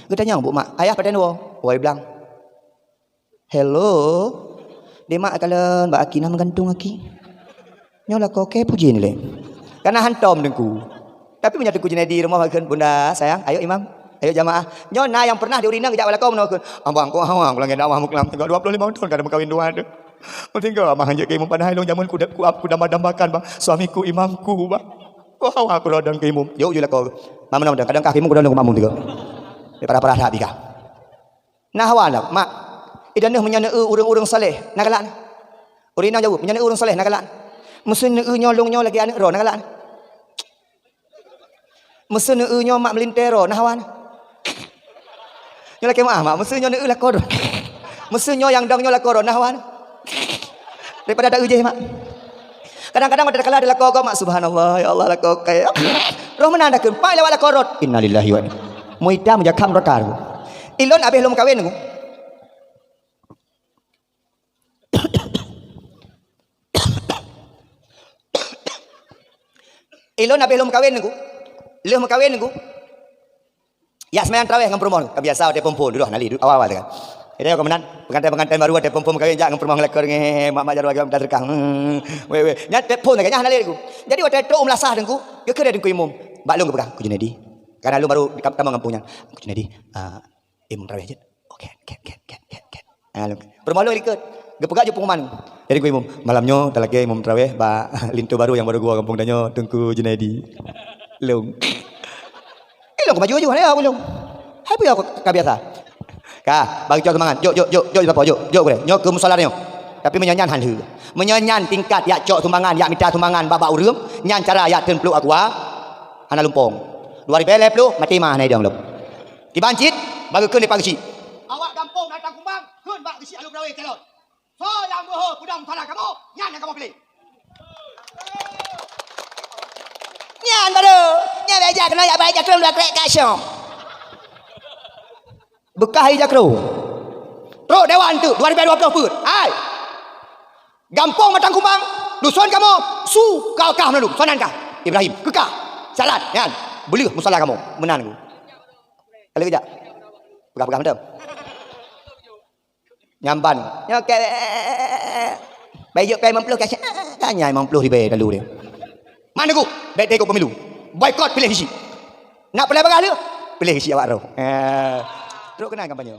Geutanyong bu mak, "Ayah, pat nyan woe?" "Woe blang." "Hello, dimak kalon bak aki na meugantung aki?" "Nyoe lakoe kèe puji nilai." Kana hantom Teungku. Tapi meunyoe Teungku Junaidi rumoh kheun, "Bunda, sayang, ayo imam, ayo jamaah." Nyoe na nyang pernah di ureueng inong geujak bak lakoe meunoe kheun, "Abang, kok hawa ku lagèe dakwah meukelam, tinggai dua puluh lima thon ka meukawen dua tu. Tinggai abang hanjeuet keu imum, padahai lôn jameun ku, ku, ku damba-dambakan, Bang. Suamiku imamku, Bang. Kok hawa ku lodong keu imum." Jok ju lakoe. Mak meunoe, kadang kah keu imum, kadang keu makmum juga. Parah-parah that bika. Na hawa na, mak. Idan neuh meunyoe neu-eu ureueng-ureueng saleh, na galak na. Ureueng inong jaweueb, "Meunyoe neu-eu ureueng saleh, na galak na. Meuseu neu-eu nyoe lôn nyoe lagèe aneuk droe, na galak na. Meuseu neu-eu nyoe mak meulintèe droe, na hawa na. Nyoe lakèe meu'ah, mak, meuseu nyoe neu-eu lakoe droe. Meuseu nyoe nyang dong nyoe lakoe droe, na hawa na." Daripada ta-eu jih, mak. Kadang-kadang watèe takalah di lakoe gob, mak, "Subhanallah, ya Allah, lakoe kèe." Roh meunan takheun, pai lewat lakoe rot. Innalillahi wa inna. Muita meujakham rot karu. Ilôn abéh lôn meukawen Teungku. Ilôn abéh lôn meukawen Teungku. Lheueh meukawen Teungku. Jak seumayang tarawih ngon peurumoh, ka biasa watèe phôn-phôn, dudoe hana lé, awai-awai teuka. Jadi, keu meunan, pengantin-pengantin baru watèe phôn-phôn meukawen jak ngon peurumoh ngelakon ngon mak-mak jaroe agam dah teuka. Hmm, weh, weh. Nyan phôn teuka, nyan hana lé Teungku. Jadi, watèe trok u meulasah Teungku, geukheun lé Teungku Imum. Bak lôn geupeugah, "Ku Junaidi." Karena lôn baru ka-, tamong gampông nyan. "Ku Junaidi, ah, imum tarawih jeuet." Oke, oke, oke, oke, oke, oke. Ah, lôn. Peurumoh lôn likot. Geupeugah ju pengumuman. Jadi, Teungku Imum, "Malam nyoe talakèe imum tarawih bak linto baru nyang baru geuwoe gampông tanyoe, Teungku Junaidi." Lôn. Eh, lôn keu maju-maju, hana ya, lôn. Hai, peue ya, ka biasa. Ka, bagi cok seumangat. Jok, jok, jok, jok, jok, jok, jok, jok, nyoe keu musala nyoe. Tapi meunyoe nyan han lheueh. Meunyoe nyan tingkat jak cok sumbangan, jak mita sumbangan bak-bak ureueng, nyan cara jak teun pluek aqua, hana lumpong. Dua ribèe lhèe ploh, maté ma hana idong lom. Kiban cit, bagi kheun di pageuchik. Awak gampông datang kumbang, kheun bak geuchik alun beulawé calon. Soe nyang beuhe peudong musala kamoe, nyan nyang kamoe piléh. Nyan baru, nyan bèk jak keunoe, jak bak jakrong dua krek ka syom. Beukah i jakrong. Trok dewan tu, dua ribèe dua ploh peuet. Hai! Gampông Batang Kumbang, duson kamoe, su kah, kah meulalu, sonan kah? Ibrahim, keu kah? Syarat, nyan. Beuleueh musala kamoe, meunan ku. Ka lheueh jak. Peugah-peugah mantong. Nyamban. Nyoe kèe. Bai jok kèe limong ploh kèe. Tanya limong ploh ribèe lalu dia. Mana ku? Bèk teuka pemilu. Boikot piléh geuchik. Nak peureulèe bagah lé? Piléh geuchik awak roh. Eh. Trok keunan kampanye.